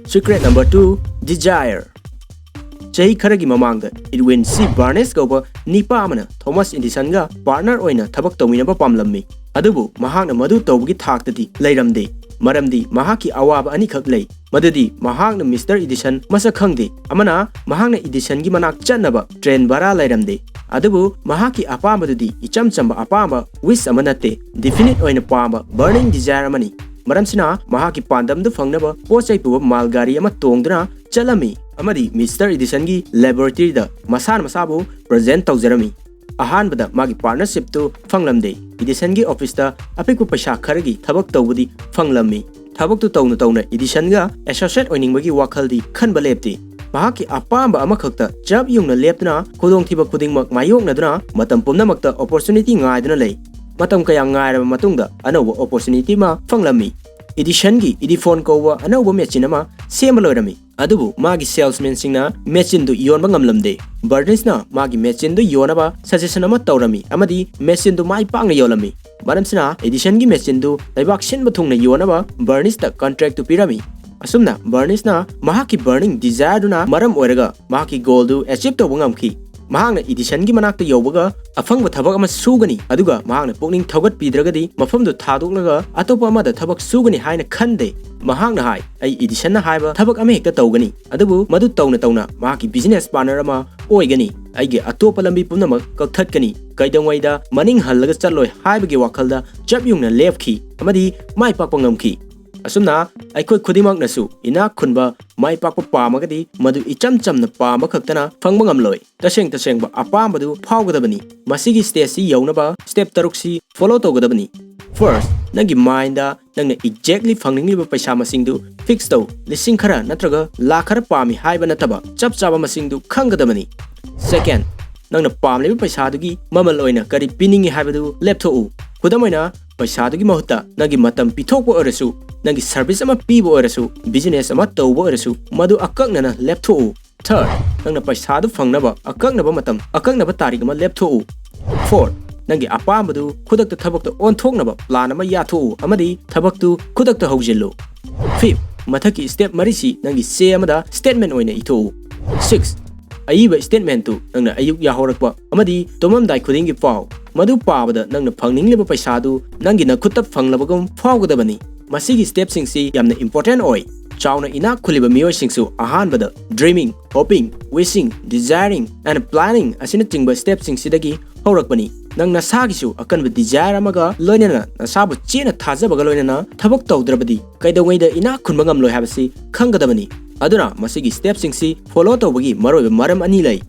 Secret number two, desire. ꯆꯍꯤ ꯈꯔꯒꯤ ꯃꯃꯥꯡꯗ ꯏꯗꯋꯤꯟ ꯁꯤ ꯕꯥꯔꯅꯦꯁ ꯀꯧꯕ ꯅꯤꯄꯥ ꯑꯃꯅ ꯊꯣꯃꯥꯁ ꯏꯗꯤꯁꯟꯒ ꯄꯥꯔꯠꯅꯔ ꯑꯣꯏꯅ ꯊꯕꯛ ꯇꯧꯃꯤꯟꯅꯕ ꯄꯥꯝꯂꯝꯃꯤ꯫ ꯑꯗꯨꯕꯨ ꯃꯍꯥꯛꯅ ꯃꯗꯨ ꯇꯧꯕꯒꯤ ꯊꯥꯛꯇꯗꯤ ꯂꯩꯔꯝꯗꯦ, ꯃꯔꯝꯗꯤ ꯃꯍꯥꯛꯀꯤ ꯑꯋꯥꯕ ꯑꯅꯤꯈꯛ ꯂꯩ, ꯃꯗꯨꯗꯤ ꯃꯍꯥꯛꯅ ꯃꯤꯁꯇꯔ ꯏꯗꯤꯁꯟ ꯃꯁꯛ ꯈꯪꯗꯦ, ꯑꯃꯅ ꯃꯍꯥꯛꯅ ꯏꯗꯤꯁꯟꯒꯤ ꯃꯅꯥꯛ ꯆꯠꯅꯕ ꯇ꯭ꯔꯦꯟ ꯚꯔꯥ ꯂꯩꯔꯝꯗꯦ꯫ ꯑꯗꯨꯕꯨ ꯃꯍꯥꯛꯀꯤ ꯑꯄꯥꯝꯕꯗꯨꯗꯤ ꯏꯆꯝ ꯆꯝꯕ ꯑꯄꯥꯝꯕ, ꯋꯤꯁ ꯑꯃ ꯅꯠꯇꯦ, ꯗꯤꯐꯤꯅꯤꯠ ꯑꯣꯏꯅ ꯄꯥꯝꯕ, ꯕꯔꯅꯤꯡ ꯗꯤꯖꯥꯌꯔ ꯑꯃꯅꯤ꯫ ꯃꯔꯝꯁꯤꯅ ꯃꯍꯥꯛꯀꯤ ꯄꯥꯟꯗꯝꯗꯨ ꯐꯪꯅꯕ ꯄꯣꯠ ꯆꯩ ꯄꯨꯕ ꯃꯥꯜꯒꯥꯔꯤ ꯑꯃ ꯇꯣꯡꯗꯨꯅ ꯆꯠꯂꯝꯃꯤ ꯑꯃꯗꯤ ꯃꯤꯁꯇꯔ ꯏꯗꯤꯁꯟꯒꯤ ꯂꯦꯕꯣꯔꯦꯇꯔꯤꯗ ꯃꯁꯥꯅ ꯃꯁꯥꯕꯨ ꯄ꯭ꯔꯖꯦꯟ ꯇꯧꯖꯔꯝꯃꯤ꯫ ꯑꯍꯥꯟꯕꯗ ꯃꯥꯒꯤ ꯄꯥꯔꯠꯅꯔꯁꯤꯞꯇꯨ ꯐꯪꯂꯝꯗꯦ꯫ ꯏꯗꯤꯁꯟꯒꯤ ꯑꯣꯐꯤꯁꯇ ꯑꯄꯤꯛꯄ ꯄꯩꯁꯥ ꯈꯔꯒꯤ ꯊꯕꯛ ꯇꯧꯕꯗꯤ ꯐꯪꯂꯝꯃꯤ꯫ ꯊꯕꯛꯇꯨ ꯇꯧꯅ ꯇꯧꯅ ꯏꯗꯤꯁꯟꯒ ꯑꯦꯁꯣꯁꯤꯌꯦꯠ ꯑꯣꯏꯅꯤꯡꯕꯒꯤ ꯋꯥꯈꯜꯗꯤ ꯈꯟꯕ ꯂꯦꯞꯇꯦ꯫ ꯃꯍꯥꯛꯀꯤ ꯑꯄꯥꯝꯕ ꯑꯃꯈꯛꯇ ꯆꯞ ꯌꯨꯡꯅ ꯂꯦꯞꯇꯨꯅ ꯈꯨꯗꯣꯡꯊꯤꯕ ꯈꯨꯗꯤꯡꯃꯛ ꯃꯥꯌꯣꯛꯅꯗꯨꯅ ꯃꯇꯝ ꯄꯨꯝꯅꯃꯛꯇ ꯑꯣꯄꯣꯔꯆꯨꯅꯤꯇꯤ ꯉꯥꯏꯗꯨꯅ ꯂꯩ꯫ ꯃꯇꯝ ꯀꯌꯥ ꯉꯥꯏꯔꯕ ꯃꯇꯨꯡꯗ ꯑꯅꯧꯕ ꯑꯣꯄꯣꯔꯆꯨꯅꯤꯇꯤ ꯑꯃ ꯐꯪꯂꯝꯃꯤ꯫ ꯏꯗꯤꯁꯟꯒꯤ ꯏꯗꯤꯐꯣꯟ ꯀꯧꯕ ꯑꯅꯧꯕ ꯃꯦꯆꯤꯟ ꯑꯃ ꯁꯦꯝꯕ ꯂꯣꯏꯔꯝꯃꯤ꯫ ꯑꯗꯨꯕꯨ ꯃꯥꯒꯤ salesmanꯁꯤꯡꯅ machineꯗꯨ ꯌꯣꯟꯕ ꯉꯝꯂꯝꯗꯦ꯫ ꯕꯔꯅꯤꯁꯅ ꯃꯥꯒꯤ machineꯗꯨ ꯌꯣꯟꯅꯕ suggestion ꯑꯃ ꯇꯧꯔꯝꯃꯤ ꯑꯃꯗꯤ machineꯗꯨ ꯃꯥꯏ ꯄꯥꯛꯅ ꯌꯣꯜꯂꯝꯃꯤ꯫ ꯃꯔꯝꯁꯤꯅ Edisonꯒꯤ machineꯗꯨ ꯂꯩꯕꯥꯛ ꯁꯤꯟꯕ ꯊꯨꯡꯅ ꯌꯣꯟꯅꯕ ꯕꯔꯅꯤꯁꯇ contractꯇꯨ ꯄꯤꯔꯝꯃꯤ꯫ ꯑꯁꯨꯝꯅ ꯕꯔꯅꯤꯁꯅ ꯃꯍꯥꯛꯀꯤ burning desireꯗꯨꯅ ꯃꯔꯝ ꯑꯣꯏꯔꯒ ꯃꯍꯥꯛꯀꯤ goalꯗꯨ achieve ꯇꯧꯕ ꯉꯝꯈꯤ꯫ ꯃꯍꯥꯛꯅ Edisonꯒꯤ ꯃꯅꯥꯛꯇ ꯌꯧꯕꯒ ꯑꯐꯪꯕ ꯊꯕꯛ ꯑꯃ ꯁꯨꯒꯅꯤ, ꯑꯗꯨꯒ ꯃꯍꯥꯛꯅ ꯄꯨꯛꯅꯤꯡ ꯊꯧꯒꯠꯄꯤꯗ꯭ꯔꯒꯗꯤ ꯃꯐꯝꯗꯨ ꯊꯥꯗꯣꯛꯂꯒ ꯑꯇꯣꯞꯄ ꯑꯃꯗ ꯊꯕꯛ ꯁꯨꯒꯅꯤ ꯍꯥꯏꯅ ꯈꯟꯗꯦ꯫ ꯃꯍꯥꯛꯅ ꯍꯥꯏ, "ꯑꯩ Edisonꯅ ꯍꯥꯏꯕ ꯊꯕꯛ ꯑꯃ ꯍꯦꯛꯇ ꯇꯧꯒꯅꯤ, ꯑꯗꯨꯕꯨ ꯃꯗꯨ ꯇꯧꯅ ꯇꯧꯅ ꯃꯍꯥꯛꯀꯤ business partner ꯑꯃ ꯑꯣꯏꯒꯅꯤ꯫ ꯑꯩꯒꯤ ꯑꯇꯣꯞꯄ ꯂꯝꯕꯤ ꯄꯨꯝꯅꯃꯛ ꯀꯛꯊꯠꯀꯅꯤ꯫ ꯀꯩꯗꯧꯉꯩꯗ ꯃꯅꯤꯡ ꯍꯜꯂꯒ ꯆꯠꯂꯣꯏ" ꯍꯥꯏꯕꯒꯤ ꯋꯥꯈꯜꯗ ꯆꯞ ꯌꯨꯡꯅ ꯂꯦꯞꯈꯤ ꯑꯃꯗꯤ ꯃꯥꯏ ꯄꯥꯛꯄ ꯉꯝꯈꯤ꯫ ꯑꯁꯨꯝꯅ ꯑꯩꯈꯣꯏ ꯈꯨꯗꯤꯡꯃꯛꯅꯁꯨ ꯏꯅꯥꯛ ꯈꯨꯟꯕ, ꯃꯥꯏ ꯄꯥꯛꯄ ꯄꯥꯝꯃꯒꯗꯤ ꯃꯗꯨ ꯏꯆꯝ ꯆꯝꯅ ꯄꯥꯝꯕ ꯈꯛꯇꯅ ꯐꯪꯕ ꯉꯝꯂꯣꯏ꯫ ꯇꯁꯦꯡ ꯇꯁꯦꯡꯕ ꯑꯄꯥꯝꯕꯗꯨ ꯐꯥꯎꯒꯗꯕꯅꯤ꯫ ꯃꯁꯤꯒꯤ stageꯁꯤ ꯌꯧꯅꯕ step ꯇꯔꯨꯛꯁꯤ follow ꯇꯧꯒꯗꯕꯅꯤ꯫ First, ꯅꯪꯒꯤ mindꯗ ꯅꯪꯅ exactly ꯐꯪꯅꯤꯡꯂꯤꯕ ꯄꯩꯁꯥ ꯃꯁꯤꯡꯗꯨ fix ꯇꯧ꯫ ꯂꯤꯁꯤꯡ ꯈꯔ ꯅꯠꯇ꯭ꯔꯒ ꯂꯥꯈ ꯈꯔ ꯄꯥꯝꯃꯤ ꯍꯥꯏꯕ ꯅꯠꯇꯕ, ꯆꯞ ꯆꯥꯕ ꯃꯁꯤꯡꯗꯨ ꯈꯪꯒꯗꯕꯅꯤ꯫ Second, ꯅꯪꯅ ꯄꯥꯝꯂꯤꯕ ꯄꯩꯁꯥꯗꯨꯒꯤ ꯃꯃꯜ ꯑꯣꯏꯅ ꯀꯔꯤ ꯄꯤꯅꯤꯡꯏ ꯍꯥꯏꯕꯗꯨ ꯂꯦꯞꯊꯣꯛꯎ꯫ ꯈꯨꯗꯝ ꯑꯣꯏꯅ, ꯄꯩꯁꯥꯗꯨꯒꯤ ꯃꯍꯨꯠꯇ ꯅꯪꯒꯤ ꯃꯇꯝ ꯄꯤꯊꯣꯛꯄ ꯑꯣꯏꯔꯁꯨ, ꯅꯪꯒꯤ service ꯑꯃ ꯄꯤꯕ ꯑꯣꯏꯔꯁꯨ, business ꯑꯃ ꯇꯧꯕ ꯑꯣꯏꯔꯁꯨ, ꯃꯗꯨ ꯑꯀꯛꯅꯅ ꯂꯦꯞꯊꯣꯛꯎ꯫ Third, ꯅꯪꯅ ꯄꯩꯁꯥꯗꯨ ꯐꯪꯅꯕ ꯑꯀꯛꯅꯕ ꯃꯇꯝ, ꯑꯀꯛꯅꯕ ꯇꯥꯔꯤꯛ ꯑꯃ ꯂꯦꯞꯊꯣꯛꯎ꯫ Fourth, ꯅꯪꯒꯤ ꯑꯄꯥꯝꯕꯗꯨ ꯈꯨꯗꯛꯇ ꯊꯕꯛꯇ ꯑꯣꯟꯊꯣꯛꯅꯕ plan ꯑꯃ ꯌꯥꯊꯣꯛꯎ ꯑꯃꯗꯤ ꯊꯕꯛꯇꯨ ꯈꯨꯗꯛꯇ ꯍꯧꯖꯤꯜꯂꯨ꯫ Fifth, ꯃꯊꯛꯀꯤ step ꯃꯔꯤꯁꯤ ꯅꯪꯒꯤ ꯆꯦ ꯑꯃꯗ statement ꯑꯣꯏꯅ ꯏꯊꯣꯛꯎ꯫ Six, ꯑꯏꯕ statementꯇꯨ ꯅꯪꯅ ꯑꯌꯨꯛ ꯌꯥꯍꯧꯔꯛꯄ ꯑꯃꯗꯤ ꯇꯨꯝꯃꯝꯗꯥꯏ ꯈꯨꯗꯤꯡꯒꯤ ꯄꯥꯎ꯫ ꯃꯗꯨ ꯄꯥꯕꯗ ꯅꯪꯅ ꯐꯪꯅꯤꯡꯂꯤꯕ ꯄꯩꯁꯥꯗꯨ ꯅꯪꯒꯤ ꯅꯈꯨꯠꯇ ꯐꯪꯂꯕꯒꯨꯝ ꯐꯥꯎꯒꯗꯕꯅꯤ꯫ ꯃꯁꯤꯒꯤ stepꯁꯤꯡꯁꯤ ꯌꯥꯝꯅ important ꯑꯣꯏ꯫ ꯆꯥꯎꯅ ꯏꯅꯥꯛ ꯈꯨꯜꯂꯤꯕ ꯃꯤꯑꯣꯏꯁꯤꯡꯁꯨ ꯑꯍꯥꯟꯕꯗ dreaming, hoping, wishing, desiring and planning ꯑꯁꯤꯅꯆꯤꯡꯕ stepꯁꯤꯡꯁꯤꯗꯒꯤ ꯍꯧꯔꯛꯄꯅꯤ꯫ ꯅꯪ ꯅꯁꯥꯒꯤꯁꯨ ꯑꯀꯟꯕ desire ꯑꯃꯒ ꯂꯣꯏꯅꯅ ꯅꯁꯥꯕꯨ ꯆꯦꯠꯅ ꯊꯥꯖꯕꯒ ꯂꯣꯏꯅꯅ ꯊꯕꯛ ꯇꯧꯗ꯭ꯔꯕꯗꯤ ꯀꯩꯗꯧꯉꯩꯗ ꯏꯅꯥꯛ ꯈꯨꯟꯕ ꯉꯝꯂꯣꯏ ꯍꯥꯏꯕꯁꯤ ꯈꯪꯒꯗꯕꯅꯤ꯫ ꯑꯗꯨꯅ ꯃꯁꯤꯒꯤ stepꯁꯤꯡꯁꯤ follow ꯇꯧꯕꯒꯤ ꯃꯔꯨꯑꯣꯏꯕ ꯃꯔꯝ ꯑꯅꯤ ꯂꯩ꯫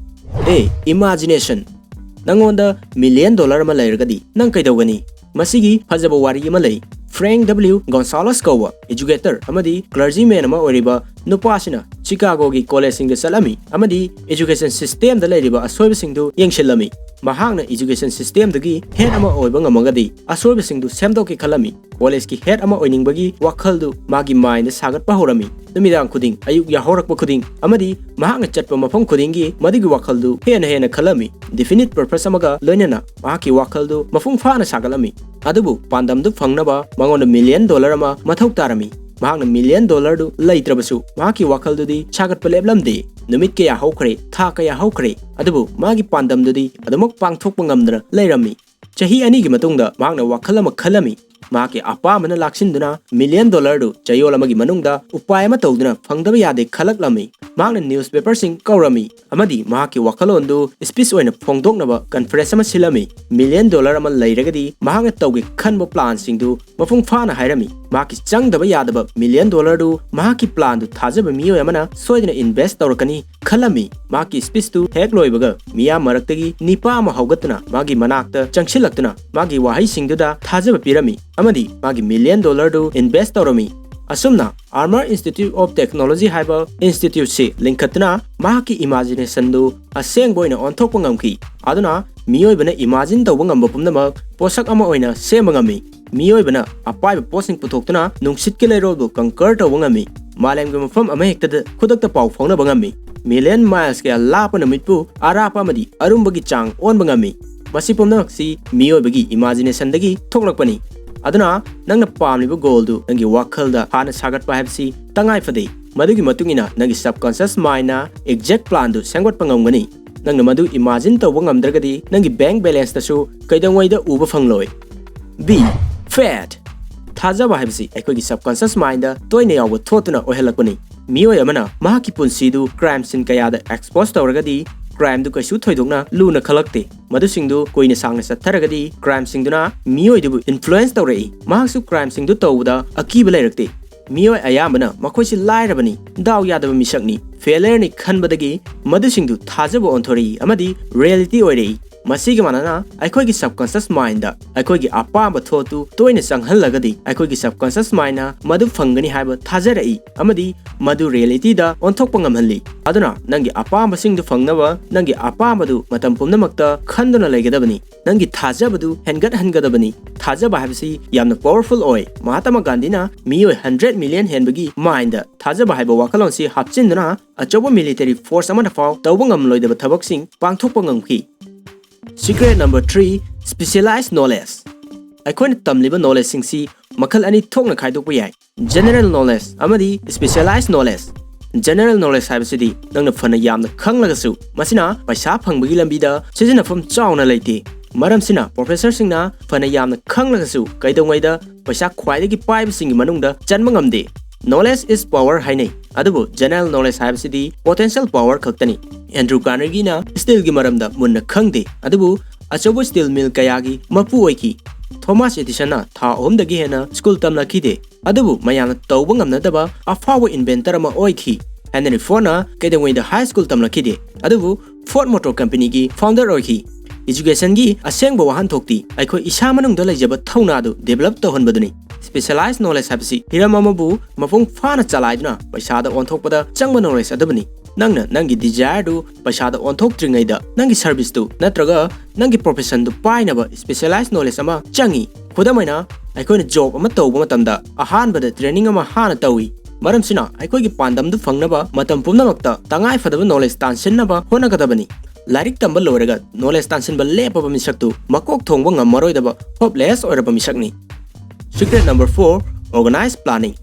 A, imagination꯫ ꯅꯪꯉꯣꯟꯗ million dollar ꯑꯃ ꯂꯩꯔꯒꯗꯤ ꯅꯪ ꯀꯩꯗꯧꯒꯅꯤ? ꯃꯁꯤꯒꯤ ꯐꯖꯕ ꯋꯥꯔꯤ ꯑꯃ ꯂꯩ꯫ Frank W. Gonzalez ꯀꯧꯕ educator ꯑꯃꯗꯤ clergyman ꯑꯃ ꯑꯣꯏꯔꯤꯕ ꯅꯨꯄꯥꯁꯤꯅ ꯆꯤꯀꯥꯒꯣꯒꯤ ꯀꯣꯂꯦꯖꯁꯤꯡꯗ ꯆꯠꯂꯝꯃꯤ ꯑꯃꯗꯤ education systemꯗ ꯂꯩꯔꯤꯕ ꯑꯁꯣꯏꯕꯁꯤꯡꯗꯨ ꯌꯦꯡꯁꯤꯜꯂꯝꯃꯤ꯫ ꯃꯍꯥꯛꯅ education systemꯗꯨꯒꯤ head ꯑꯃ ꯑꯣꯏꯕ ꯉꯝꯃꯒꯗꯤ ꯑꯁꯣꯏꯕꯁꯤꯡꯗꯨ ꯁꯦꯝꯗꯣꯛꯀꯦ ꯈꯜꯂꯝꯃꯤ꯫ ꯀꯣꯂꯦꯖꯀꯤ head ꯑꯃ ꯑꯣꯏꯅꯤꯡꯕꯒꯤ ꯋꯥꯈꯜꯗꯨ ꯃꯥꯒꯤ mindꯗ ꯁꯥꯒꯠꯄ ꯍꯧꯔꯝꯃꯤ꯫ ꯅꯨꯃꯤꯗꯥꯡ ꯈꯨꯗꯤꯡ, ꯑꯌꯨꯛ ꯌꯥꯍꯧꯔꯛꯄ ꯈꯨꯗꯤꯡ ꯑꯃꯗꯤ ꯃꯍꯥꯛꯅ ꯆꯠꯄ ꯃꯐꯝ ꯈꯨꯗꯤꯡꯒꯤ ꯃꯗꯨꯒꯤ ꯋꯥꯈꯜꯗꯨ ꯍꯦꯟꯅ ꯍꯦꯟꯅ ꯈꯜꯂꯝꯃꯤ꯫ Definite purpose ꯑꯃꯒ ꯂꯣꯏꯅꯅ ꯃꯍꯥꯛꯀꯤ ꯋꯥꯈꯜꯗꯨ ꯃꯄꯨꯡ ꯐꯥꯅ ꯁꯥꯒꯠꯂꯝꯃꯤ꯫ ꯑꯗꯨꯕꯨ ꯄꯥꯟꯗꯝꯗꯨ ꯐꯪꯅꯕ ꯃꯉꯣꯟꯗ million dollar ꯑꯃ ꯃꯊꯧ ꯇꯥꯔꯝꯃꯤ꯫ ꯃꯍꯥꯛꯅ million dollarꯗꯨ ꯂꯩꯇ꯭ꯔꯕꯁꯨ ꯃꯍꯥꯛꯀꯤ ꯋꯥꯈꯜꯗꯨꯗꯤ ꯁꯥꯒꯠꯄ ꯂꯦꯞꯂꯝꯗꯦ꯫ ꯅꯨꯃꯤꯠ ꯀꯌꯥ ꯍꯧꯈ꯭ꯔꯦ, ꯊꯥ ꯀꯌꯥ ꯍꯧꯈ꯭ꯔꯦ, ꯑꯗꯨꯕꯨ ꯃꯥꯒꯤ ꯄꯥꯟꯗꯝꯗꯨꯗꯤ ꯑꯗꯨꯃꯛ ꯄꯥꯡꯊꯣꯛꯄ ꯉꯝꯗꯅ ꯂꯩꯔꯝꯃꯤ꯫ ꯆꯍꯤ ꯑꯅꯤꯒꯤ ꯃꯇꯨꯡꯗ ꯃꯍꯥꯛꯅ ꯋꯥꯈꯜ ꯑꯃ ꯈꯜꯂꯝꯃꯤ꯫ ꯃꯍꯥꯛꯀꯤ ꯑꯄꯥꯝꯕꯅ ꯂꯥꯛꯁꯤꯟꯗꯨꯅ million dollarꯗꯨ ꯆꯌꯣꯜ ꯑꯃꯒꯤ ꯃꯅꯨꯡꯗ ꯎꯄꯥꯏ ꯑꯃ ꯇꯧꯗꯨꯅ ꯐꯪꯗꯕ ꯌꯥꯗꯦ ꯈꯜꯂꯛꯂꯝꯃꯤ꯫ ꯃꯍꯥꯛꯅ newspaperꯁꯤꯡ ꯀꯧꯔꯝꯃꯤ ꯑꯃꯗꯤ ꯃꯍꯥꯛꯀꯤ ꯋꯥꯈꯜꯂꯣꯟꯗꯨ speech ꯑꯣꯏꯅ ꯐꯣꯡꯗꯣꯛꯅꯕ conference ꯑꯃ ꯁꯤꯜꯂꯝꯃꯤ꯫ Million dollar ꯑꯃ ꯂꯩꯔꯒꯗꯤ ꯃꯍꯥꯛꯅ ꯇꯧꯒꯦ ꯈꯟꯕ planꯁꯤꯡꯗꯨ ꯃꯄꯨꯡ ꯐꯥꯅ ꯍꯥꯏꯔꯝꯃꯤ꯫ ꯃꯍꯥꯛꯀꯤ ꯆꯪꯗꯕ ꯌꯥꯗꯕ million dollarꯗꯨ ꯃꯍꯥꯛꯀꯤ planꯗꯨ ꯊꯥꯖꯕ ꯃꯤꯑꯣꯏ ꯑꯃꯅ ꯁꯣꯏꯗꯅ invest ꯇꯧꯔꯛꯀꯅꯤ ꯈꯜꯂꯝꯃꯤ꯫ ꯃꯍꯥꯛꯀꯤ speechꯇꯨ ꯍꯦꯛ ꯂꯣꯏꯕꯒ ꯃꯤꯌꯥꯝ ꯃꯔꯛꯇꯒꯤ ꯅꯤꯄꯥ ꯑꯃ ꯍꯧꯒꯠꯇꯨꯅ ꯃꯥꯒꯤ ꯃꯅꯥꯛꯇ ꯆꯪꯁꯤꯜꯂꯛꯇꯨꯅ ꯃꯥꯒꯤ ꯋꯥꯍꯩꯁꯤꯡꯗꯨꯗ ꯊꯥꯖꯕ ꯄꯤꯔꯝꯃꯤ ꯑꯃꯗꯤ ꯃꯥꯒꯤ million dollarꯗꯨ invest ꯇꯧꯔꯝꯃꯤ꯫ ꯑꯁꯨꯝꯅ Armour Institute of Technology ꯍꯥꯏꯕ instituteꯁꯤ ꯂꯤꯡꯈꯠꯇꯨꯅ ꯃꯍꯥꯛꯀꯤ imaginationꯗꯨ ꯑꯁꯦꯡꯕ ꯑꯣꯏꯅ ꯑꯣꯟꯊꯣꯛꯄ ꯉꯝꯈꯤ꯫ ꯑꯗꯨꯅ ꯃꯤꯑꯣꯏꯕꯅ imagine ꯇꯧꯕ ꯉꯝꯕ ꯄꯨꯝꯅꯃꯛ ꯄꯣꯠꯁꯛ ꯑꯃ ꯑꯣꯏꯅ ꯁꯦꯝꯕ ꯉꯝꯃꯤ꯫ ꯃꯤꯑꯣꯏꯕꯅ ꯑꯄꯥꯏꯕ ꯄꯣꯠꯁꯤꯡ ꯄꯨꯊꯣꯛꯇꯨꯅ ꯅꯨꯡꯁꯤꯠꯀꯤ ꯂꯩꯔꯣꯜꯕꯨ conquer ꯇꯧꯕ ꯉꯝꯃꯤ꯫ ꯃꯥꯂꯦꯝꯒꯤ ꯃꯐꯝ ꯑꯃꯍꯦꯛꯇꯗ ꯈꯨꯗꯛꯇ ꯄꯥꯎ ꯐꯥꯎꯅꯕ ꯉꯝꯃꯤ꯫ Million miles ꯀꯌꯥ ꯂꯥꯞꯄ ꯅꯨꯃꯤꯠꯄꯨ ꯑꯔꯥꯞꯄ ꯑꯃꯗꯤ ꯑꯔꯨꯝꯕꯒꯤ ꯆꯥꯡ ꯑꯣꯟꯕ ꯉꯝꯃꯤ꯫ ꯃꯁꯤ ꯄꯨꯝꯅꯃꯛꯁꯤ ꯃꯤꯑꯣꯏꯕꯒꯤ imaginationꯗꯒꯤ ꯊꯣꯛꯂꯛꯄꯅꯤ꯫ ꯑꯗꯨꯅ ꯅꯪꯅ ꯄꯥꯝꯂꯤꯕ goalꯗꯨ ꯅꯪꯒꯤ ꯋꯥꯈꯜꯗ ꯍꯥꯟꯅ ꯁꯥꯒꯠꯄ ꯍꯥꯏꯕꯁꯤ ꯇꯉꯥꯏ ꯐꯗꯦ꯫ ꯃꯗꯨꯒꯤ ꯃꯇꯨꯡ ꯏꯟꯅ ꯅꯪꯒꯤ subconscious mindꯅ exact planꯗꯨ ꯁꯦꯝꯒꯠꯄ ꯉꯝꯒꯅꯤ꯫ ꯅꯪꯅ ꯃꯗꯨ imagine ꯇꯧꯕ ꯉꯝꯗ꯭ꯔꯒꯗꯤ ꯅꯪꯒꯤ bank balanceꯇꯁꯨ ꯀꯩꯗꯧꯉꯩꯗ ꯎꯕ ꯐꯪꯂꯣꯏ꯫ B. Faith. ꯊꯥꯖꯕ ꯍꯥꯏꯕꯁꯤ ꯑꯩꯈꯣꯏꯒꯤ subconscious mindꯗ ꯇꯣꯏꯅ ꯌꯥꯎꯕ ꯊꯣꯠꯇꯨꯅ ꯑꯣꯏꯍꯜꯂꯛꯄꯅꯤ꯫ ꯃꯤꯑꯣꯏ ꯑꯃꯅ ꯃꯍꯥꯛꯀꯤ ꯄꯨꯟꯁꯤꯗꯨ crime scene ꯀꯌꯥꯗ expose ꯇꯧꯔꯒꯗꯤ crimeꯗꯨ ꯀꯩꯁꯨ ꯊꯣꯏꯗꯣꯛꯅ ꯂꯨꯅ ꯈꯜꯂꯛꯇꯦ꯫ ꯃꯗꯨꯁꯤꯡꯗꯨ ꯀꯨꯏꯅ ꯁꯥꯡꯅ ꯆꯠꯊꯔꯒꯗꯤ crimeꯁꯤꯡꯗꯨꯅ ꯃꯤꯑꯣꯏꯗꯨꯕꯨ influence ꯇꯧꯔꯛꯏ꯫ ꯃꯍꯥꯛꯁꯨ crimeꯁꯤꯡꯗꯨ ꯇꯧꯕꯗ ꯑꯀꯤꯕ ꯂꯩꯔꯛꯇꯦ꯫ ꯃꯤꯑꯣꯏ ꯑꯌꯥꯝꯕꯅ ꯃꯈꯣꯏꯁꯤ ꯂꯥꯏꯔꯕꯅꯤ, ꯗꯥꯎ ꯌꯥꯗꯕ ꯃꯤꯁꯛꯅꯤ, failureꯅꯤ ꯈꯟꯕꯗꯒꯤ ꯃꯗꯨꯁꯤꯡꯗꯨ ꯊꯥꯖꯕ ꯑꯣꯟꯊꯣꯔꯛꯏ ꯑꯃꯗꯤ reality ꯑꯣꯏꯔꯛꯏ꯫ ꯃꯁꯤꯒ ꯃꯥꯟꯅꯅ, ꯑꯩꯈꯣꯏꯒꯤ subconscious mindꯗ ꯑꯩꯈꯣꯏꯒꯤ ꯑꯄꯥꯝꯕ thoughtꯇꯨ ꯇꯣꯏꯅ ꯆꯪꯍꯜꯂꯒꯗꯤ, ꯑꯩꯈꯣꯏꯒꯤ subconscious mindꯅ ꯃꯗꯨ ꯐꯪꯒꯅꯤ ꯍꯥꯏꯕ ꯊꯥꯖꯔꯛꯏ ꯑꯃꯗꯤ ꯃꯗꯨ realityꯗ ꯑꯣꯟꯊꯣꯛꯄ ꯉꯝꯍꯜꯂꯤ꯫ ꯑꯗꯨꯅ, ꯅꯪꯒꯤ ꯑꯄꯥꯝꯕꯁꯤꯡꯗꯨ ꯐꯪꯅꯕ ꯅꯪꯒꯤ ꯑꯄꯥꯝꯕꯗꯨ ꯃꯇꯝ ꯄꯨꯝꯅꯃꯛꯇ ꯈꯟꯗꯨꯅ ꯂꯩꯒꯗꯕꯅꯤ꯫ ꯅꯪꯒꯤ ꯊꯥꯖꯕꯗꯨ ꯍꯦꯟꯒꯠꯍꯟꯒꯗꯕꯅꯤ꯫ ꯊꯥꯖꯕ ꯍꯥꯏꯕꯁꯤ ꯌꯥꯝꯅ powerful ꯑꯣꯏ꯫ ꯃꯍꯥꯇꯃꯥ ꯒꯥꯟꯙꯤꯅ ꯃꯤꯑꯣꯏ hundred million ꯍꯦꯟꯕꯒꯤ mindꯗ ꯊꯥꯖꯕ ꯍꯥꯏꯕ ꯋꯥꯈꯜꯂꯣꯟꯁꯤ ꯍꯥꯞꯆꯤꯟꯗꯨꯅ ꯑꯆꯧꯕ military force ꯑꯃꯅ ꯐꯥꯎ ꯇꯧꯕ ꯉꯝꯂꯣꯏꯗꯕ ꯊꯕꯛꯁꯤꯡ ꯄꯥꯡꯊꯣꯛꯄ ꯉꯝꯈꯤ꯫ Secret number three, specialized knowledge꯫ ꯑꯩꯈꯣꯏꯅ ꯇꯝꯂꯤꯕ knowledgeꯁꯤꯡꯁꯤ ꯃꯈꯜ ꯑꯅꯤ ꯊꯣꯛꯅ ꯈꯥꯏꯗꯣꯛꯄ ꯌꯥꯏ: general knowledge ꯑꯃꯗꯤ specialized knowledge꯫ General knowledge ꯍꯥꯏꯕꯁꯤꯗꯤ ꯅꯪꯅ ꯐꯅ ꯌꯥꯝꯅ ꯈꯪꯂꯒꯁꯨ, ꯃꯁꯤꯅ ꯄꯩꯁꯥ ꯐꯪꯕꯒꯤ ꯂꯝꯕꯤꯗ ꯁꯤꯖꯤꯟꯅꯐꯝ ꯆꯥꯎꯅ ꯂꯩꯇꯦ꯫ ꯃꯔꯝꯁꯤꯅ, professorꯁꯤꯡꯅ ꯐꯅ ꯌꯥꯝꯅ ꯈꯪꯂꯒꯁꯨ, ꯀꯩꯗꯧꯉꯩꯗ ꯄꯩꯁꯥ ꯈ꯭ꯋꯥꯏꯗꯒꯤ ꯄꯥꯏꯕꯁꯤꯡꯒꯤ ꯃꯅꯨꯡꯗ ꯆꯟꯕ ꯉꯝꯗꯦ꯫ Knowledge is power ꯍꯥꯏꯅꯩ, ꯑꯗꯨꯕꯨ general knowledge ꯍꯥꯏꯕꯁꯤꯗꯤ potential power ꯈꯛꯇꯅꯤ꯫ Andrew Carnegieꯅ steelꯒꯤ ꯃꯔꯝꯗ ꯃꯨꯟꯅ ꯈꯪꯗꯦ, ꯑꯗꯨꯕꯨ ꯑꯆꯧꯕ steel mill ꯀꯌꯥꯒꯤ ꯃꯄꯨ ꯑꯣꯏꯈꯤ꯫ Thomas Edisonꯅ ꯊꯥ ꯑꯍꯨꯝꯗꯒꯤ ꯍꯦꯟꯅ school ꯇꯝꯂꯛꯈꯤꯗꯦ, ꯑꯗꯨꯕꯨ ꯃꯌꯥꯝꯅ ꯇꯧꯕ ꯉꯝꯅꯗꯕ ꯑꯐꯥꯎꯕ inventor ꯑꯃ ꯑꯣꯏꯈꯤ꯫ Henry Fordꯅ ꯀꯩꯗꯧꯉꯩꯗ high school ꯇꯝꯂꯛꯈꯤꯗꯦ, ꯑꯗꯨꯕꯨ Ford Motor Companyꯒꯤ founder ꯑꯣꯏꯈꯤ꯫ Educationꯒꯤ ꯑꯁꯦꯡꯕ ꯋꯥꯍꯟꯊꯣꯛꯇꯤ ꯑꯩꯈꯣꯏ ꯏꯁꯥ ꯃꯅꯨꯡꯗ ꯂꯩꯖꯕ ꯊꯧꯅꯥꯗꯨ develop ꯇꯧꯍꯟꯕꯗꯨꯅꯤ꯫ Specialized knowledge ꯍꯥꯏꯕꯁꯤ ꯍꯤꯔꯝ ꯑꯃꯕꯨ ꯃꯄꯨꯡ ꯐꯥꯅ ꯆꯂꯥꯏꯗꯨꯅ ꯄꯩꯁꯥꯗ ꯑꯣꯟꯊꯣꯛꯄꯗ ꯆꯪꯕ knowledge ꯑꯗꯨꯕꯨꯅꯤ꯫ ꯅꯪꯅ ꯅꯪꯒꯤ desireꯗꯨ ꯄꯩꯁꯥꯗ ꯑꯣꯟꯊꯣꯛꯇ꯭ꯔꯤꯉꯩꯗ ꯅꯪꯒꯤ serviceꯇꯨ ꯅꯠꯇ꯭ꯔꯒ ꯅꯪꯒꯤ professionꯗꯨ ꯄꯥꯏꯅꯕ specialized knowledge ꯑꯃ ꯆꯪꯏ꯫ ꯈꯨꯗꯝ ꯑꯣꯏꯅ, ꯑꯩꯈꯣꯏꯅ job ꯑꯃ ꯇꯧꯕ ꯃꯇꯝꯗ ꯑꯍꯥꯟꯕꯗ training ꯑꯃ ꯍꯥꯟꯅ ꯇꯧꯏ꯫ ꯃꯔꯝꯁꯤꯅ, ꯑꯩꯈꯣꯏꯒꯤ ꯄꯥꯟꯗꯝꯗꯨ ꯐꯪꯅꯕ ꯃꯇꯝ ꯄꯨꯝꯅꯃꯛꯇ ꯇꯉꯥꯏ ꯐꯗꯕ knowledge ꯇꯥꯟꯁꯤꯟꯅꯕ ꯍꯣꯠꯅꯒꯗꯕꯅꯤ꯫ ꯂꯥꯏꯔꯤꯛ ꯇꯝꯕ ꯂꯣꯏꯔꯒ knowledge ꯇꯥꯟꯁꯤꯟꯕ ꯂꯦꯞꯄꯕ ꯃꯤꯁꯛꯇꯨ ꯃꯀꯣꯛ ꯊꯣꯡꯕ ꯉꯝꯃꯔꯣꯏꯗꯕ, hopeless ꯑꯣꯏꯔꯕ ꯃꯤꯁꯛꯅꯤ꯫ Secret number four, organized planning꯫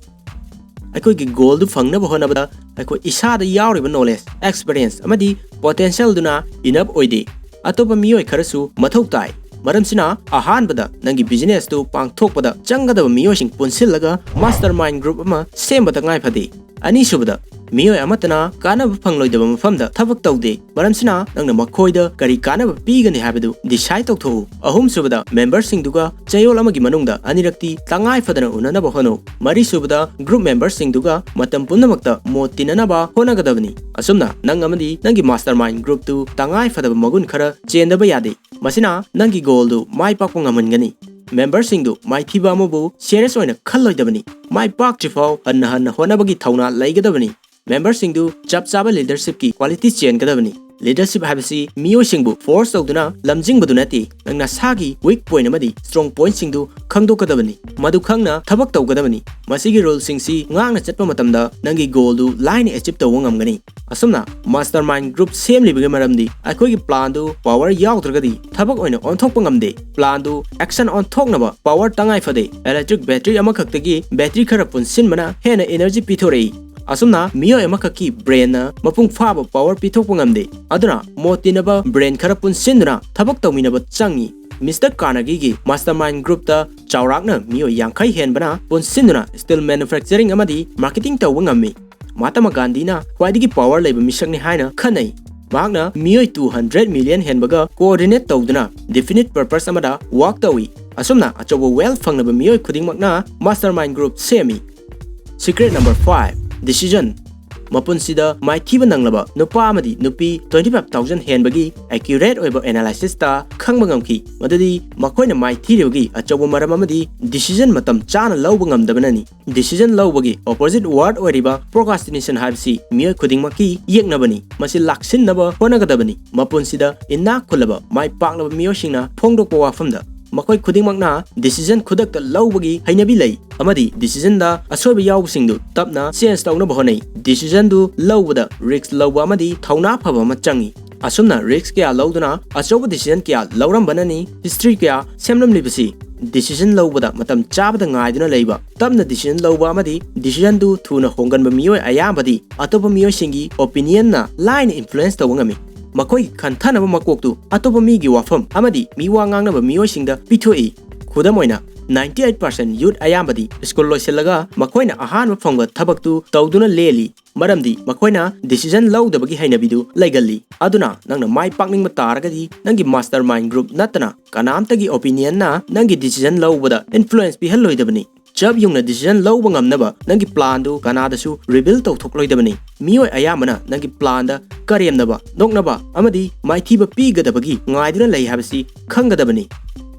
ꯑꯩꯈꯣꯏꯒꯤ goalꯗꯨ ꯐꯪꯅꯕ ꯍꯣꯠꯅꯕꯗ ꯑꯩꯈꯣꯏ ꯏꯁꯥꯗ ꯌꯥꯎꯔꯤꯕ knowledge, experience ꯑꯃꯗꯤ potentialꯗꯨꯅ enough ꯑꯣꯏꯗꯦ꯫ ꯑꯇꯣꯞꯄ ꯃꯤꯑꯣꯏ ꯈꯔꯁꯨ ꯃꯊꯧ ꯇꯥꯏ꯫ ꯃꯔꯝꯁꯤꯅ, ꯑꯍꯥꯟꯕꯗ ꯅꯪꯒꯤ businessꯇꯨ ꯄꯥꯡꯊꯣꯛꯄꯗ ꯆꯪꯒꯗꯕ ꯃꯤꯑꯣꯏꯁꯤꯡ ꯄꯨꯟꯁꯤꯜꯂꯒ mastermind group ꯑꯃ ꯁꯦꯝꯕ ꯇꯉꯥꯏ ꯐꯗꯦ꯫ ꯑꯅꯤꯁꯨꯕꯗ, ꯃꯤꯑꯣꯏ ꯑꯃꯠꯇꯅ ꯀꯥꯟꯅꯕ ꯐꯪꯂꯣꯏꯗꯕ ꯃꯐꯝꯗ ꯊꯕꯛ ꯇꯧꯗꯦ꯫ ꯃꯔꯝꯁꯤꯅ ꯅꯪꯅ ꯃꯈꯣꯏꯗ ꯀꯔꯤ ꯀꯥꯟꯅꯕ ꯄꯤꯒꯅꯤ ꯍꯥꯏꯕꯗꯨ decide ꯇꯧꯊꯣꯛꯎ꯫ ꯑꯍꯨꯝꯁꯨꯕꯗ, memberꯁꯤꯡꯗꯨꯒ ꯆꯌꯣꯜ ꯑꯃꯒꯤ ꯃꯅꯨꯡꯗ ꯑꯅꯤꯔꯛꯇꯤ ꯇꯉꯥꯏ ꯐꯗꯅ ꯎꯅꯅꯕ ꯍꯣꯠꯅꯧ꯫ ꯃꯔꯤꯁꯨꯕꯗ, group memberꯁꯤꯡꯗꯨꯒ ꯃꯇꯝ ꯄꯨꯝꯅꯃꯛꯇ ꯃꯣꯠ ꯇꯤꯟꯅꯅꯕ ꯍꯣꯠꯅꯒꯗꯕꯅꯤ꯫ ꯑꯁꯨꯝꯅ ꯅꯪ ꯑꯃꯗꯤ ꯅꯪꯒꯤ mastermind groupꯇꯨ ꯇꯉꯥꯏ ꯐꯗꯕ ꯃꯒꯨꯟ ꯈꯔ ꯆꯦꯟꯗꯕ ꯌꯥꯗꯦ꯫ ꯃꯁꯤꯅ ꯅꯪꯒꯤ goalꯗꯨ ꯃꯥꯏ ꯄꯥꯛꯄ ꯉꯝꯍꯟꯒꯅꯤ꯫ Memberꯁꯤꯡꯗꯨ ꯃꯥꯏꯊꯤꯕ ꯑꯃꯕꯨ serious ꯑꯣꯏꯅ ꯈꯜꯂꯣꯏꯗꯕꯅꯤ꯫ ꯃꯥꯏ ꯄꯥꯛꯇ꯭ꯔꯤꯐꯥꯎ ꯍꯟꯅ ꯍꯟꯅ ꯍꯣꯠꯅꯕꯒꯤ ꯊꯧꯅꯥ ꯂꯩꯒꯗꯕꯅꯤ꯫ Memberꯁꯤꯡꯗꯨ ꯆꯞ ꯆꯥꯕ leadershipꯀꯤ quality ꯆꯦꯟꯒꯗꯕꯅꯤ꯫ Leadership ꯍꯥꯏꯕꯁꯤ ꯃꯤꯑꯣꯏꯁꯤꯡꯕꯨ force ꯇꯧꯗꯨꯅ ꯂꯝꯖꯤꯡꯕꯗꯨ ꯅꯠꯇꯦ, ꯅꯪ ꯅꯁꯥꯒꯤ weak point ꯑꯃꯗꯤ strong pointꯁꯤꯡꯗꯨ ꯈꯪꯗꯣꯛꯀꯗꯕꯅꯤ꯫ ꯃꯗꯨ ꯈꯪꯅ ꯊꯕꯛ ꯇꯧꯒꯗꯕꯅꯤ꯫ ꯃꯁꯤꯒꯤ ruleꯁꯤꯡꯁꯤ ꯉꯥꯛꯅ ꯆꯠꯄ ꯃꯇꯝꯗ ꯅꯪꯒꯤ goalꯗꯨ ꯂꯥꯏꯅ achieve ꯇꯧꯕ ꯉꯝꯒꯅꯤ꯫ ꯑꯁꯨꯝꯅ mastermind group ꯁꯦꯝꯂꯤꯕꯒꯤ ꯃꯔꯝꯗꯤ ꯑꯩꯈꯣꯏꯒꯤ planꯗꯨ power ꯌꯥꯎꯗ꯭ꯔꯒꯗꯤ ꯊꯕꯛ ꯑꯣꯏꯅ ꯑꯣꯟꯊꯣꯛꯄ ꯉꯝꯗꯦ꯫ Planꯗꯨ action ꯑꯣꯟꯊꯣꯛꯅꯕ power ꯇꯉꯥꯏ ꯐꯗꯦ꯫ Electric battery ꯑꯃꯈꯛꯇꯒꯤ battery ꯈꯔ ꯄꯨꯟꯁꯤꯟꯕꯅ ꯍꯦꯟꯅ energy ꯄꯤꯊꯣꯔꯛꯏ꯫ ꯑꯁꯨꯝꯅ ꯃꯤꯑꯣꯏ ꯑꯃꯈꯛꯀꯤ brainꯅ ꯃꯄꯨꯡ ꯐꯥꯕ power ꯄꯤꯊꯣꯛꯄ ꯉꯝꯗꯦ꯫ ꯑꯗꯨꯅ ꯃꯣꯠ ꯇꯤꯟꯅꯕ brain ꯈꯔ ꯄꯨꯟꯁꯤꯟꯗꯨꯅ ꯊꯕꯛ ꯇꯧꯃꯤꯟꯅꯕ ꯆꯪꯏ꯫ Mister Carnegieꯒꯤ mastermind groupꯇ ꯆꯥꯎꯔꯥꯛꯅ ꯃꯤꯑꯣꯏ ꯌꯥꯡꯈꯩ ꯍꯦꯟꯕꯅ ꯄꯨꯟꯁꯤꯟꯗꯨꯅ steel manufacturing ꯑꯃꯗꯤ marketing ꯇꯧꯕ ꯉꯝꯃꯤ꯫ ꯃꯍꯥꯇꯃꯥ ꯒꯥꯟꯙꯤꯅ ꯈ꯭ꯋꯥꯏꯗꯒꯤ power ꯂꯩꯕ ꯃꯤꯁꯛꯅꯤ ꯍꯥꯏꯅ ꯈꯟꯅꯩ꯫ ꯃꯍꯥꯛꯅ ꯃꯤꯑꯣꯏ two hundred million ꯍꯦꯟꯕꯒ coordinate ꯇꯧꯗꯨꯅ definite purpose ꯑꯃꯗ work ꯇꯧꯏ꯫ ꯑꯁꯨꯝꯅ ꯑꯆꯧꯕ wealth ꯐꯪꯂꯕ ꯃꯤꯑꯣꯏ ꯈꯨꯗꯤꯡꯃꯛꯅ mastermind group ꯁꯦꯝꯃꯤ꯫ Secret number five, decision꯫ ꯃꯄꯨꯟꯁꯤꯗ ꯃꯥꯏꯊꯤꯕ ꯅꯪꯂꯕ ꯅꯨꯄꯥ ꯑꯃꯗꯤ ꯅꯨꯄꯤ twenty five thousand ꯍꯦꯟꯕꯒꯤ accurate ꯑꯣꯏꯕ analysisꯇ ꯈꯪꯕ ꯉꯝꯈꯤ ꯃꯗꯨꯗꯤ ꯃꯈꯣꯏꯅ ꯃꯥꯏꯊꯤꯔꯤꯕꯒꯤ ꯑꯆꯧꯕ ꯃꯔꯝ ꯑꯃꯗꯤ decision ꯃꯇꯝ ꯆꯥꯅ ꯂꯧꯕ ꯉꯝꯗꯕꯅꯅꯤ꯫ Decision ꯂꯧꯕꯒꯤ opposite word ꯑꯣꯏꯔꯤꯕ procrastination ꯍꯥꯏꯕꯁꯤ ꯃꯤꯑꯣꯏ ꯈꯨꯗꯤꯡꯃꯛꯀꯤ ꯌꯦꯛꯅꯕꯅꯤ꯫ ꯃꯁꯤ ꯂꯥꯛꯁꯤꯟꯅꯕ ꯍꯣꯠꯅꯒꯗꯕꯅꯤ꯫ ꯃꯄꯨꯟꯁꯤꯗ ꯏꯅꯥꯛ ꯈꯨꯜꯂꯕ ꯃꯥꯏ ꯄꯥꯛꯂꯕ ꯃꯤꯑꯣꯏꯁꯤꯡꯅ ꯐꯣꯡꯗꯣꯛꯄ ꯋꯥꯐꯝꯗ ꯃꯈꯣꯏ ꯈꯨꯗꯤꯡꯃꯛꯅ decision ꯈꯨꯗꯛꯇ ꯂꯧꯕꯒꯤ ꯍꯩꯅꯕꯤ ꯂꯩ ꯑꯃꯗꯤ decisionꯗ ꯑꯁꯣꯏꯕ ꯌꯥꯎꯕꯁꯤꯡꯗꯨ ꯇꯞꯅ change ꯇꯧꯅꯕ ꯍꯣꯠꯅꯩ꯫ Decisionꯗꯨ ꯂꯧꯕꯗ risk ꯂꯧꯕ ꯑꯃꯗꯤ ꯊꯧꯅꯥ ꯐꯕ ꯑꯃ ꯆꯪꯏ꯫ ꯑꯁꯨꯝꯅ risk ꯀꯌꯥ ꯂꯧꯗꯨꯅ ꯑꯆꯧꯕ decision ꯀꯌꯥ ꯂꯧꯔꯝꯕꯅꯅꯤ history ꯀꯌꯥ ꯁꯦꯝꯂꯝꯂꯤꯕꯁꯤ꯫ Decision ꯂꯧꯕꯗ ꯃꯇꯝ ꯆꯥꯕꯗ ꯉꯥꯏꯗꯨꯅ ꯂꯩꯕ, ꯇꯞꯅ decision ꯂꯧꯕ ꯑꯃꯗꯤ decisionꯗꯨ ꯊꯨꯅ ꯍꯣꯡꯒꯟꯕ ꯃꯤꯑꯣꯏ ꯑꯌꯥꯝꯕꯗꯤ ꯑꯇꯣꯞꯄ ꯃꯤꯑꯣꯏꯁꯤꯡꯒꯤ opinionꯅ ꯂꯥꯏꯅ influence ꯇꯧꯕ ꯉꯝꯃꯤ꯫ ꯃꯈꯣꯏꯒꯤ ꯈꯟꯊꯅꯕ ꯃꯀꯣꯛꯇꯨ ꯑꯇꯣꯞꯄ ꯃꯤꯒꯤ ꯋꯥꯐꯝ ꯑꯃꯗꯤ ꯃꯤ ꯋꯥ ꯉꯥꯡꯅꯕ ꯃꯤꯑꯣꯏꯁꯤꯡꯗ ꯄꯤꯊꯣꯛꯏ꯫ ꯈꯨꯗꯝ ꯑꯣꯏꯅ, ninety eight percent youth ꯑꯌꯥꯝꯕꯗꯤ ꯁ꯭ꯀꯨꯜ ꯂꯣꯏꯁꯤꯜꯂꯒ ꯃꯈꯣꯏꯅ ꯑꯍꯥꯟꯕ ꯐꯪꯕ ꯊꯕꯛꯇꯨ ꯇꯧꯗꯨꯅ ꯂꯦꯜꯂꯤ, ꯃꯔꯝꯗꯤ ꯃꯈꯣꯏꯅ decision ꯂꯧꯗꯕꯒꯤ ꯍꯩꯅꯕꯤꯗꯨ ꯂꯩꯒꯜꯂꯤ꯫ ꯑꯗꯨꯅ ꯅꯪꯅ ꯃꯥꯏ ꯄꯥꯛꯅꯤꯡꯕ ꯇꯥꯔꯒꯗꯤ, ꯅꯪꯒꯤ mastermind group ꯅꯠꯇꯅ ꯀꯅꯥꯝꯇꯒꯤ opinionꯅ ꯅꯪꯒꯤ decision ꯂꯧꯕꯗ influence ꯄꯤꯍꯜꯂꯣꯏꯗꯕꯅꯤ꯫ ꯆꯞ ꯌꯨꯡꯅ decision ꯂꯧꯕ ꯉꯝꯅꯕ ꯅꯪꯒꯤ planꯗꯨ ꯀꯅꯥꯗꯁꯨ reveal ꯇꯧꯊꯣꯛꯂꯣꯏꯗꯕꯅꯤ꯫ ꯃꯤꯑꯣꯏ ꯑꯌꯥꯝꯕꯅ ꯅꯪꯒꯤ planꯗ ꯀꯔꯦꯝꯅꯕ, ꯅꯣꯛꯅꯕ ꯑꯃꯗꯤ ꯃꯥꯏꯊꯤꯕ ꯄꯤꯒꯗꯕꯒꯤ ꯉꯥꯏꯗꯨꯅ ꯂꯩ ꯍꯥꯏꯕꯁꯤ ꯈꯪꯒꯗꯕꯅꯤ꯫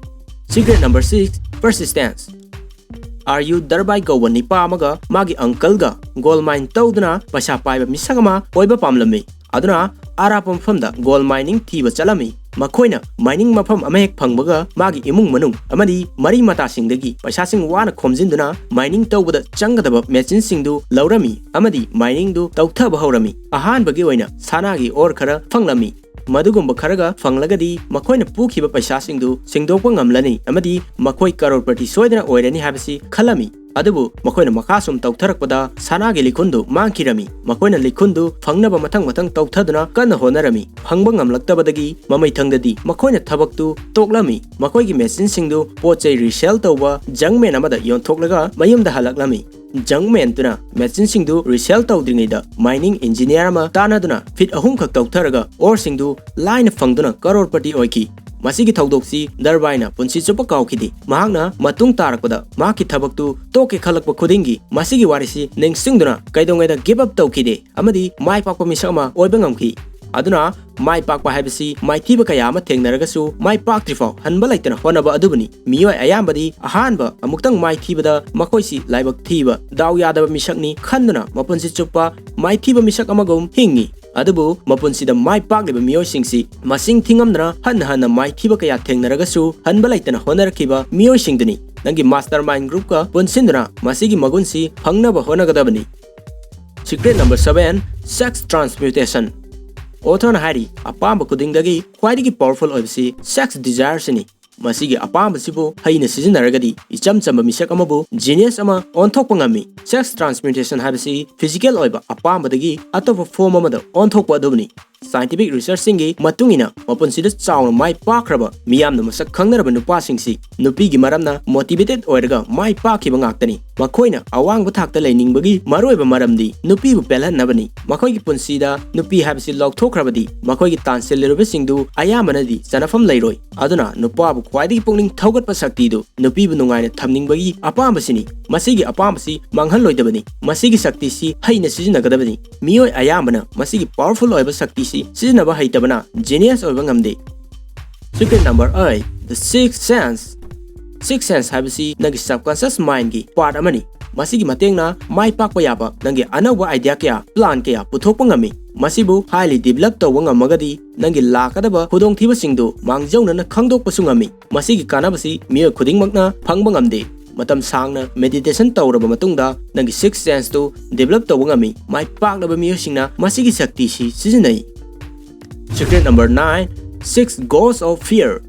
Secret number six, persistence꯫ ꯑꯥꯔꯌꯨ ꯗꯔꯕꯥꯏ ꯀꯧꯕ ꯅꯤꯄꯥ ꯑꯃꯒ ꯃꯥꯒꯤ uncleꯒ gold mine ꯇꯧꯗꯨꯅ ꯄꯩꯁꯥ ꯄꯥꯏꯕ ꯃꯤꯁꯛ ꯑꯃ ꯑꯣꯏꯕ ꯄꯥꯝꯂꯝꯃꯤ꯫ ꯑꯗꯨꯅ ꯑꯔꯥꯞꯄ ꯃꯐꯝꯗ gold mining ꯊꯤꯕ ꯆꯠꯂꯝꯃꯤ꯫ ꯃꯈꯣꯏꯅ mining ꯃꯐꯝ ꯑꯃ ꯍꯦꯛ ꯐꯪꯕꯒ ꯃꯥꯒꯤ ꯏꯃꯨꯡ ꯃꯅꯨꯡ ꯑꯃꯗꯤ ꯃꯔꯤ ꯃꯇꯥꯁꯤꯡꯗꯒꯤ ꯄꯩꯁꯥꯁꯤꯡ ꯋꯥꯅ ꯈꯣꯝꯖꯤꯟꯗꯨꯅ mining ꯇꯧꯕꯗ ꯆꯪꯒꯗꯕ machineꯁꯤꯡꯗꯨ ꯂꯧꯔꯝꯃꯤ ꯑꯃꯗꯤ miningꯗꯨ ꯇꯧꯊꯕ ꯍꯧꯔꯝꯃꯤ꯫ ꯑꯍꯥꯟꯕꯒꯤ ꯑꯣꯏꯅ ꯁꯅꯥꯒꯤ ore ꯈꯔ ꯐꯪꯂꯝꯃꯤ꯫ ꯃꯗꯨꯒꯨꯝꯕ ꯈꯔꯒ ꯐꯪꯂꯒꯗꯤ ꯃꯈꯣꯏꯅ ꯄꯨꯈꯤꯕ ꯄꯩꯁꯥꯁꯤꯡꯗꯨ ꯁꯤꯡꯗꯣꯛꯄ ꯉꯝꯂꯅꯤ ꯑꯃꯗꯤ ꯃꯈꯣꯏ ꯀꯔꯣꯔꯄꯇꯤ ꯁꯣꯏꯗꯅ ꯑꯣꯏꯔꯅꯤ ꯍꯥꯏꯕꯁꯤ ꯈꯜꯂꯝꯃꯤ꯫ ꯑꯗꯨꯕꯨ ꯃꯈꯣꯏꯅ ꯃꯈꯥ ꯁꯨꯝ ꯇꯧꯊꯔꯛꯄꯗ ꯁꯅꯥꯒꯤ ꯂꯤꯈꯨꯟꯗꯨ ꯃꯥꯡꯈꯤꯔꯝꯃꯤ꯫ ꯃꯈꯣꯏꯅ ꯂꯤꯈꯨꯟꯗꯨ ꯐꯪꯅꯕ ꯃꯊꯪ ꯃꯊꯪ ꯇꯧꯊꯗꯨꯅ ꯀꯟꯅ ꯍꯣꯠꯅꯔꯝꯃꯤ꯫ ꯐꯪꯕ ꯉꯝꯂꯛꯇꯕꯗꯒꯤ ꯃꯃꯩꯊꯪꯗꯗꯤ ꯃꯈꯣꯏꯅ ꯊꯕꯛꯇꯨ ꯇꯣꯛꯂꯝꯃꯤ꯫ ꯃꯈꯣꯏꯒꯤ machineꯁꯤꯡꯗꯨ ꯄꯣꯠ ꯆꯩ resell ꯇꯧꯕ junkman ꯑꯃꯗ ꯌꯣꯟꯊꯣꯛꯂꯒ ꯃꯌꯨꯝꯗ ꯍꯜꯂꯛꯂꯝꯃꯤ꯫ Junkmanꯗꯨꯅ machineꯁꯤꯡꯗꯨ resell ꯇꯧꯗ꯭ꯔꯤꯉꯩꯗ mining engineer ꯑꯃ ꯇꯥꯟꯅꯗꯨꯅ feet ꯑꯍꯨꯝꯈꯛ ꯇꯧꯊꯔꯒ oreꯁꯤꯡꯗꯨ ꯂꯥꯏꯅ ꯐꯪꯗꯨꯅ ꯀꯔꯣꯔꯄꯇꯤ ꯑꯣꯏꯈꯤ꯫ ꯃꯁꯤꯒꯤ ꯊꯧꯗꯣꯛꯁꯤ ꯗꯔꯕꯥꯏꯅ ꯄꯨꯟꯁꯤ ꯆꯨꯞꯄ ꯀꯥꯎꯈꯤꯗꯦ꯫ ꯃꯍꯥꯛꯅ ꯃꯇꯨꯡ ꯇꯥꯔꯛꯄꯗ ꯃꯍꯥꯛꯀꯤ ꯊꯕꯛꯇꯨ ꯇꯣꯛꯀꯦ ꯈꯜꯂꯛꯄ ꯈꯨꯗꯤꯡꯒꯤ ꯃꯁꯤꯒꯤ ꯋꯥꯔꯤꯁꯤ ꯅꯤꯡꯁꯤꯡꯗꯨꯅ ꯀꯩꯗꯧꯉꯩꯗ give up ꯇꯧꯈꯤꯗꯦ ꯑꯃꯗꯤ ꯃꯥꯏ ꯄꯥꯛꯄ ꯃꯤꯁꯛ ꯑꯃ ꯑꯣꯏꯕ ꯉꯝꯈꯤ꯫ ꯑꯗꯨꯅ ꯃꯥꯏ ꯄꯥꯛꯄ ꯍꯥꯏꯕꯁꯤ ꯃꯥꯏꯊꯤꯕ ꯀꯌꯥ ꯑꯃ ꯊꯦꯡꯅꯔꯒꯁꯨ ꯃꯥꯏ ꯄꯥꯛꯇ꯭ꯔꯤꯐꯥꯎ ꯍꯟꯕ ꯂꯩꯇꯅ ꯍꯣꯠꯅꯕ ꯑꯗꯨꯕꯨꯅꯤ꯫ ꯃꯤꯑꯣꯏ ꯑꯌꯥꯝꯕꯗꯤ ꯑꯍꯥꯟꯕ ꯑꯃꯨꯛꯇꯪ ꯃꯥꯏꯊꯤꯕꯗ ꯃꯈꯣꯏꯁꯤ ꯂꯥꯏꯕꯛ ꯊꯤꯕ, ꯗꯥꯎ ꯌꯥꯗꯕ ꯃꯤꯁꯛꯅꯤ ꯈꯟꯗꯨꯅ ꯃꯄꯨꯟꯁꯤ ꯆꯨꯞꯄ ꯃꯥꯏꯊꯤꯕ ꯃꯤꯁꯛ ꯑꯃꯒꯨꯝ ꯍꯤꯡꯉꯤ꯫ ꯑꯗꯨꯕꯨ ꯃꯄꯨꯟꯁꯤꯗ ꯃꯥꯏ ꯄꯥꯛꯂꯤꯕ ꯃꯤꯑꯣꯏꯁꯤꯡꯁꯤ ꯃꯁꯤꯡ ꯊꯤꯉꯝꯗꯅ ꯍꯟꯅ ꯍꯟꯅ ꯃꯥꯏꯊꯤꯕ ꯀꯌꯥ ꯊꯦꯡꯅꯔꯒꯁꯨ ꯍꯟꯕ ꯂꯩꯇꯅ ꯍꯣꯠꯅꯔꯛꯈꯤꯕ ꯃꯤꯑꯣꯏꯁꯤꯡꯗꯨꯅꯤ꯫ ꯅꯪꯒꯤ mastermind groupꯀ ꯄꯨꯟꯁꯤꯟꯗꯨꯅ ꯃꯁꯤꯒꯤ ꯃꯒꯨꯟꯁꯤ ꯐꯪꯅꯕ ꯍꯣꯠꯅꯒꯗꯕꯅꯤ꯫ Secret number seven, sex transmutation꯫ Authorꯅ ꯍꯥꯏꯔꯤ, ꯑꯄꯥꯝꯕ ꯈꯨꯗꯤꯡꯗꯒꯤ ꯈ꯭ꯋꯥꯏꯗꯒꯤ powerful ꯑꯣꯏꯕꯁꯤ sex desireꯁꯤꯅꯤ꯫ ꯃꯁꯤꯒꯤ ꯑꯄꯥꯝꯕꯁꯤꯕꯨ ꯍꯩꯅ ꯁꯤꯖꯤꯟꯅꯔꯒꯗꯤ ꯏꯆꯝ ꯆꯝꯕ ꯃꯤꯁꯛ ꯑꯃꯕꯨ genius ꯑꯃ ꯑꯣꯟꯊꯣꯛꯄ ꯉꯝꯃꯤ꯫ Sex transmutation ꯍꯥꯏꯕꯁꯤ physical ꯑꯣꯏꯕ ꯑꯄꯥꯝꯕꯗꯒꯤ ꯑꯇꯣꯞꯄ form ꯑꯃꯗ ꯑꯣꯟꯊꯣꯛꯄ ꯑꯗꯨꯕꯨꯅꯤ꯫ Scientific researchꯁꯤꯡꯒꯤ ꯃꯇꯨꯡ ꯏꯟꯅ ꯃꯄꯨꯟꯁꯤꯗ ꯆꯥꯎꯅ ꯃꯥꯏ ꯄꯥꯛꯈ꯭ꯔꯕ ꯃꯤꯌꯥꯝꯅ ꯃꯁꯛ ꯈꯪꯅꯔꯕ ꯅꯨꯄꯥꯁꯤꯡꯁꯤ ꯅꯨꯄꯤꯒꯤ ꯃꯔꯝꯅ motivated ꯑꯣꯏꯔꯒ ꯃꯥꯏ ꯄꯥꯛꯈꯤꯕ ꯉꯥꯛꯇꯅꯤ꯫ ꯃꯈꯣꯏꯅ ꯑꯋꯥꯡꯕ ꯊꯥꯛꯇ ꯂꯩꯅꯤꯡꯕꯒꯤ ꯃꯔꯨꯑꯣꯏꯕ ꯃꯔꯝꯗꯤ ꯅꯨꯄꯤꯕꯨ ꯄꯦꯜꯍꯟꯅꯕꯅꯤ꯫ ꯃꯈꯣꯏꯒꯤ ꯄꯨꯟꯁꯤꯗ ꯅꯨꯄꯤ ꯍꯥꯏꯕꯁꯤ ꯂꯧꯊꯣꯛꯈ꯭ꯔꯕꯗꯤ ꯃꯈꯣꯏꯒꯤ ꯇꯥꯟꯁꯤꯜꯂꯤꯕꯁꯤꯡꯗꯨ ꯑꯌꯥꯝꯕꯅꯗꯤ ꯆꯟꯅꯐꯝ ꯂꯩꯔꯣꯏ꯫ ꯑꯗꯨꯅ ꯅꯨꯄꯥꯕꯨ ꯈ꯭ꯋꯥꯏꯗꯒꯤ ꯄꯨꯛꯅꯤꯡ ꯊꯧꯒꯠꯄ ꯁꯛꯇꯤꯗꯨ ꯅꯨꯄꯤꯕꯨ ꯅꯨꯡꯉꯥꯏꯅ ꯊꯝꯅꯤꯡꯕꯒꯤ ꯑꯄꯥꯝꯕꯁꯤꯅꯤ꯫ ꯃꯁꯤꯒꯤ ꯑꯄꯥꯝꯕꯁꯤ ꯃꯥꯡꯍꯜꯂꯣꯏꯗꯕꯅꯤ꯫ ꯃꯁꯤꯒꯤ ꯁꯛꯇꯤꯁꯤ ꯍꯩꯅ ꯁꯤꯖꯤꯟꯅꯒꯗꯕꯅꯤ꯫ ꯃꯤꯑꯣꯏ ꯑꯌꯥꯝꯕꯅ ꯃꯁꯤꯒꯤ powerful ꯑꯣꯏꯕ ꯁꯛꯇꯤꯁꯤ ꯁꯤꯖꯤꯟꯅꯕ ꯍꯩꯇꯕꯅ genius ꯑꯣꯏꯕ ꯉꯝꯗꯦ꯫ Secret number eight, the sixth sense. Sixth sense ꯍꯥꯏꯕꯁꯤ ꯅꯪꯒꯤ subconscious mindꯒꯤ part ꯑꯃꯅꯤ꯫ ꯃꯁꯤꯒꯤ ꯃꯇꯦꯡꯅ ꯃꯥꯏ ꯄꯥꯛꯄ ꯌꯥꯕ ꯅꯪꯒꯤ ꯑꯅꯧꯕ idea ꯀꯌꯥ, plan ꯀꯌꯥ ꯄꯨꯊꯣꯛꯄ ꯉꯝꯃꯤ꯫ ꯃꯁꯤꯕꯨ highly develop ꯇꯧꯕ ꯉꯝꯃꯒꯗꯤ ꯅꯪꯒꯤ ꯂꯥꯛꯀꯗꯕ ꯈꯨꯗꯣꯡꯊꯤꯕꯁꯤꯡꯗꯨ ꯃꯥꯡꯖꯧꯅꯅ ꯈꯪꯗꯣꯛꯄꯁꯨ ꯉꯝꯃꯤ꯫ ꯃꯁꯤꯒꯤ ꯀꯥꯟꯅꯕꯁꯤ ꯃꯤꯑꯣꯏ ꯈꯨꯗꯤꯡꯃꯛꯅ ꯐꯪꯕ ꯉꯝꯗꯦ꯫ ꯃꯇꯝ ꯁꯥꯡꯅ meditation ꯇꯧꯔꯕ ꯃꯇꯨꯡꯗ ꯅꯪꯒꯤ sixth senseꯇꯨ develop ꯇꯧꯕ ꯉꯝꯃꯤ꯫ ꯃꯥꯏ ꯄꯥꯛꯂꯕ ꯃꯤꯑꯣꯏꯁꯤꯡꯅ ꯃꯁꯤꯒꯤ ꯁꯛꯇꯤꯁꯤ ꯁꯤꯖꯤꯟꯅꯩ꯫ Secret number nine, six gods of fear.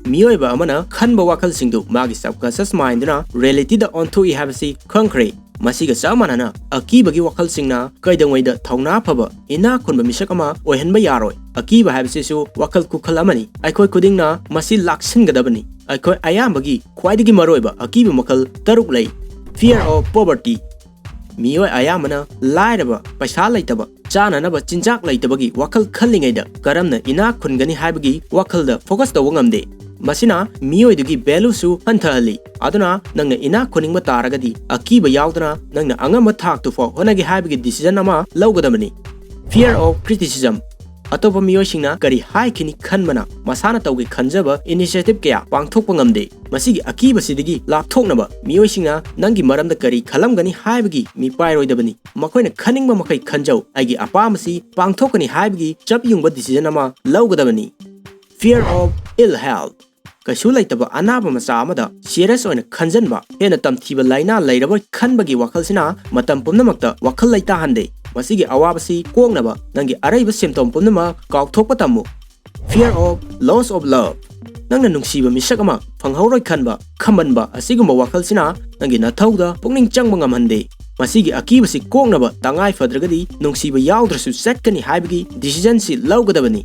ꯃꯤꯑꯣꯏꯕ ꯑꯃꯅ ꯈꯟꯕ ꯋꯥꯈꯜꯁꯤꯡꯗꯨ ꯃꯥꯒꯤ subconscious mindꯗꯨꯅ realityꯗ ꯑꯣꯟꯊꯣꯛꯏ ꯍꯥꯏꯕꯁꯤ ꯈꯪꯈ꯭ꯔꯦ꯫ ꯃꯁꯤꯒ ꯆꯞ ꯃꯥꯟꯅꯅ ꯑꯀꯤꯕꯒꯤ ꯋꯥꯈꯜꯁꯤꯡꯅ ꯀꯩꯗꯧꯉꯩꯗ ꯊꯧꯅꯥ ꯐꯕ ꯏꯅꯥꯛ ꯈꯨꯟꯕ ꯃꯤꯁꯛ ꯑꯃ ꯑꯣꯏꯍꯟꯕ ꯌꯥꯔꯣꯏ꯫ ꯑꯀꯤꯕ ꯍꯥꯏꯕꯁꯤꯁꯨ ꯋꯥꯈꯜ ꯈꯨꯈꯜ ꯑꯃꯅꯤ꯫ ꯑꯩꯈꯣꯏ ꯈꯨꯗꯤꯡꯅ ꯃꯁꯤ ꯂꯥꯛꯁꯤꯟꯒꯗꯕꯅꯤ꯫ ꯑꯩꯈꯣꯏ ꯑꯌꯥꯝꯕꯒꯤ ꯈ꯭ꯋꯥꯏꯗꯒꯤ ꯃꯔꯨꯑꯣꯏꯕ ꯑꯀꯤꯕ ꯃꯈꯜ ꯇꯔꯨꯛ ꯂꯩ꯫ Fear of poverty. ꯃꯤꯑꯣꯏ ꯑꯌꯥꯝꯕꯅ ꯂꯥꯏꯔꯕ, ꯄꯩꯁꯥ ꯂꯩꯇꯕ, ꯆꯥꯅꯅꯕ ꯆꯤꯟꯖꯥꯛ ꯂꯩꯇꯕꯒꯤ ꯋꯥꯈꯜ ꯈꯜꯂꯤꯉꯩꯗ ꯀꯔꯝꯅ ꯏꯅꯥꯛ ꯈꯨꯟꯒꯅꯤ ꯍꯥꯏꯕꯒꯤ ꯋꯥꯈꯜꯗ focus ꯇꯧꯕ ꯉꯝꯗꯦ꯫ ꯃꯁꯤꯅ ꯃꯤꯑꯣꯏꯗꯨꯒꯤ valueꯁꯨ ꯍꯟꯊꯍꯜꯂꯤ꯫ ꯑꯗꯨꯅ ꯅꯪꯅ ꯏꯅꯥꯛ ꯈꯨꯟꯅꯤꯡꯕ ꯇꯥꯔꯒꯗꯤ ꯑꯀꯤꯕ ꯌꯥꯎꯗꯅ ꯅꯪꯅ ꯑꯉꯝꯕ ꯊꯥꯛꯇꯨ ꯐꯥꯎ ꯍꯣꯠꯅꯒꯦ ꯍꯥꯏꯕꯒꯤ decision ꯑꯃ ꯂꯧꯒꯗꯕꯅꯤ꯫ Fear of criticism. ꯑꯇꯣꯞꯄ ꯃꯤꯑꯣꯏꯁꯤꯡꯅ ꯀꯔꯤ ꯍꯥꯏꯈꯤꯅꯤ ꯈꯟꯕꯅ ꯃꯁꯥꯅ ꯇꯧꯒꯦ ꯈꯟꯖꯕ initiative ꯀꯌꯥ ꯄꯥꯡꯊꯣꯛꯄ ꯉꯝꯗꯦ꯫ ꯃꯁꯤꯒꯤ ꯑꯀꯤꯕꯁꯤꯗꯒꯤ ꯂꯥꯞꯊꯣꯛꯅꯕ ꯃꯤꯑꯣꯏꯁꯤꯡꯅ ꯅꯪꯒꯤ ꯃꯔꯝꯗ ꯀꯔꯤ ꯈꯜꯂꯝꯒꯅꯤ ꯍꯥꯏꯕꯒꯤ ꯃꯤꯄꯥꯏꯔꯣꯏꯗꯕꯅꯤ꯫ ꯃꯈꯣꯏꯅ ꯈꯟꯅꯤꯡꯕ ꯃꯈꯩ ꯈꯟꯖꯧ, ꯑꯩꯒꯤ ꯑꯄꯥꯝꯕꯁꯤ ꯄꯥꯡꯊꯣꯛꯀꯅꯤ ꯍꯥꯏꯕꯒꯤ ꯆꯞ ꯌꯨꯡꯕ decision ꯑꯃ ꯂꯧꯒꯗꯕꯅꯤ꯫ Fear of ill health. ꯀꯩꯁꯨ ꯂꯩꯇꯕ ꯑꯅꯥꯕ ꯃꯆꯥ ꯑꯃꯗ serious ꯑꯣꯏꯅ ꯈꯟꯖꯟꯕ, ꯍꯦꯟꯅ ꯇꯝꯊꯤꯕ ꯂꯥꯏꯅꯥ ꯂꯩꯔꯕꯣꯏ ꯈꯟꯕꯒꯤ ꯋꯥꯈꯜꯁꯤꯅ ꯃꯇꯝ ꯄꯨꯝꯅꯃꯛꯇ ꯋꯥꯈꯜ ꯂꯩꯇꯥꯍꯟꯗꯦ꯫ ꯃꯁꯤꯒꯤ ꯑꯋꯥꯕꯁꯤ ꯀꯣꯛꯅꯕ ꯅꯪꯒꯤ ꯑꯔꯩꯕ symptom ꯄꯨꯝꯅꯃꯛ ꯀꯥꯎꯊꯣꯛꯄ ꯇꯝꯃꯨ꯫ Fear of loss of love. ꯅꯪꯅ ꯅꯨꯡꯁꯤꯕ ꯃꯤꯁꯛ ꯑꯃ ꯐꯪꯍꯧꯔꯣꯏ ꯈꯟꯕ, ꯈꯝꯕꯟꯕ ꯑꯁꯤꯒꯨꯝꯕ ꯋꯥꯈꯜꯁꯤꯅ ꯅꯪꯒꯤ ꯅꯊꯧꯗ ꯄꯨꯛꯅꯤꯡ ꯆꯪꯕ ꯉꯝꯍꯟꯗꯦ꯫ ꯃꯁꯤꯒꯤ ꯑꯀꯤꯕꯁꯤ ꯀꯣꯛꯅꯕ ꯇꯉꯥꯏ ꯐꯗ꯭ꯔꯒꯗꯤ ꯅꯨꯡꯁꯤꯕ ꯌꯥꯎꯗ꯭ꯔꯁꯨ ꯆꯠꯀꯅꯤ ꯍꯥꯏꯕꯒꯤ decision ꯁꯤ ꯂꯧꯒꯗꯕꯅꯤ꯫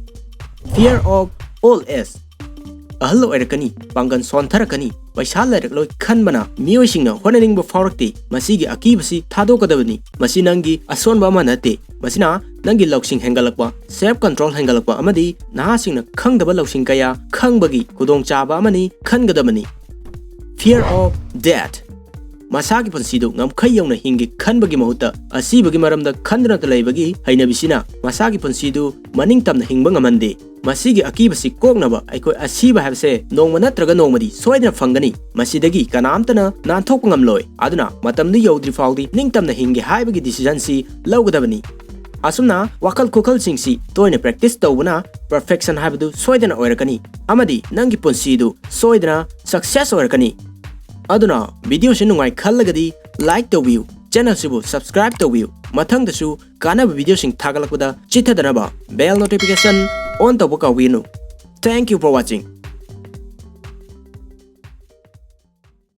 Fear of old age. ꯑꯍꯜ ꯑꯣꯏꯔꯛꯀꯅꯤ, ꯄꯥꯡꯒꯜ ꯁꯣꯟꯊꯔꯛꯀꯅꯤ, ꯄꯩꯁꯥ ꯂꯩꯔꯛꯂꯣꯏ ꯈꯟꯕꯅ ꯃꯤꯑꯣꯏꯁꯤꯡꯅ ꯍꯣꯠꯅꯅꯤꯡꯕ ꯐꯥꯎꯔꯛꯇꯦ꯫ ꯃꯁꯤꯒꯤ ꯑꯀꯤꯕꯁꯤ ꯊꯥꯗꯣꯛꯀꯗꯕꯅꯤ꯫ ꯃꯁꯤ ꯅꯪꯒꯤ ꯑꯁꯣꯟꯕ ꯑꯃ ꯅꯠꯇꯦ꯫ ꯃꯁꯤꯅ ꯅꯪꯒꯤ ꯂꯧꯁꯤꯡ ꯍꯦꯟꯒꯠꯂꯛꯄ, self control ꯍꯦꯟꯒꯠꯂꯛꯄ ꯑꯃꯗꯤ ꯅꯍꯥꯁꯤꯡꯅ ꯈꯪꯗꯕ ꯂꯧꯁꯤꯡ ꯀꯌꯥ ꯈꯪꯕꯒꯤ ꯈꯨꯗꯣꯡꯆꯥꯕ ꯑꯃꯅꯤ ꯈꯟꯒꯗꯕꯅꯤ꯫ Fear of death. ꯃꯁꯥꯒꯤ ꯄꯨꯟꯁꯤꯗꯨ ꯉꯝꯈꯩ ꯌꯧꯅ ꯍꯤꯡꯒꯦ ꯈꯟꯕꯒꯤ ꯃꯍꯨꯠꯇ ꯑꯁꯤꯕꯒꯤ ꯃꯔꯝꯗ ꯈꯟꯗꯨꯅꯇ ꯂꯩꯕꯒꯤ ꯍꯩꯅꯕꯤꯁꯤꯅ ꯃꯁꯥꯒꯤ ꯄꯨꯟꯁꯤꯗꯨ ꯃꯅꯤꯡ ꯇꯝꯅ ꯍꯤꯡꯕ ꯉꯝꯍꯟꯗꯦ꯫ ꯃꯁꯤꯒꯤ ꯑꯀꯤꯕꯁꯤ ꯀꯣꯛꯅꯕ ꯑꯩꯈꯣꯏ ꯑꯁꯤꯕ ꯍꯥꯏꯕꯁꯦ ꯅꯣꯡꯃ ꯅꯠꯇ꯭ꯔꯒ ꯅꯣꯡꯃꯗꯤ ꯁꯣꯏꯗꯅ ꯐꯪꯒꯅꯤ꯫ ꯃꯁꯤꯗꯒꯤ ꯀꯅꯥꯝꯇꯅ ꯅꯥꯟꯊꯣꯛꯄ ꯉꯝꯂꯣꯏ꯫ ꯑꯗꯨꯅ ꯃꯇꯝꯗꯨ ꯌꯧꯗ꯭ꯔꯤ ꯐꯥꯎꯗꯤ ꯅꯤꯡꯇꯝꯅ ꯍꯤꯡꯒꯦ ꯍꯥꯏꯕꯒꯤ decision ꯁꯤ ꯂꯧꯒꯗꯕꯅꯤ꯫ ꯑꯁꯨꯝꯅ ꯋꯥꯈꯜ ꯈꯨꯈꯜꯁꯤꯡꯁꯤ ꯇꯣꯏꯅ practice ꯇꯧꯕꯅ perfection ꯍꯥꯏꯕꯗꯨ ꯁꯣꯏꯗꯅ ꯑꯣꯏꯔꯛꯀꯅꯤ ꯑꯃꯗꯤ ꯅꯪꯒꯤ ꯄꯨꯟꯁꯤꯗꯨ ꯁꯣꯏꯗꯅ success ꯑꯣꯏꯔꯛꯀꯅꯤ꯫ ꯑꯗꯨꯅ video ꯁꯤ ꯅꯨꯡꯉꯥꯏ ꯈꯜꯂꯒꯗꯤ like ꯇꯧꯕꯤꯌꯨ, channel ꯁꯤꯕꯨ subscribe ꯇꯧꯕꯤꯌꯨ꯫ ꯃꯊꯪꯗꯁꯨ ꯀꯥꯟꯅꯕ video ꯁꯤꯡ ꯊꯥꯒꯠꯂꯛꯄꯗ ꯆꯤꯠꯊꯗꯅꯕ bell notification on ꯇꯧꯕ ꯀꯥꯎꯕꯤꯒꯅꯨ꯫ Thank you for watching.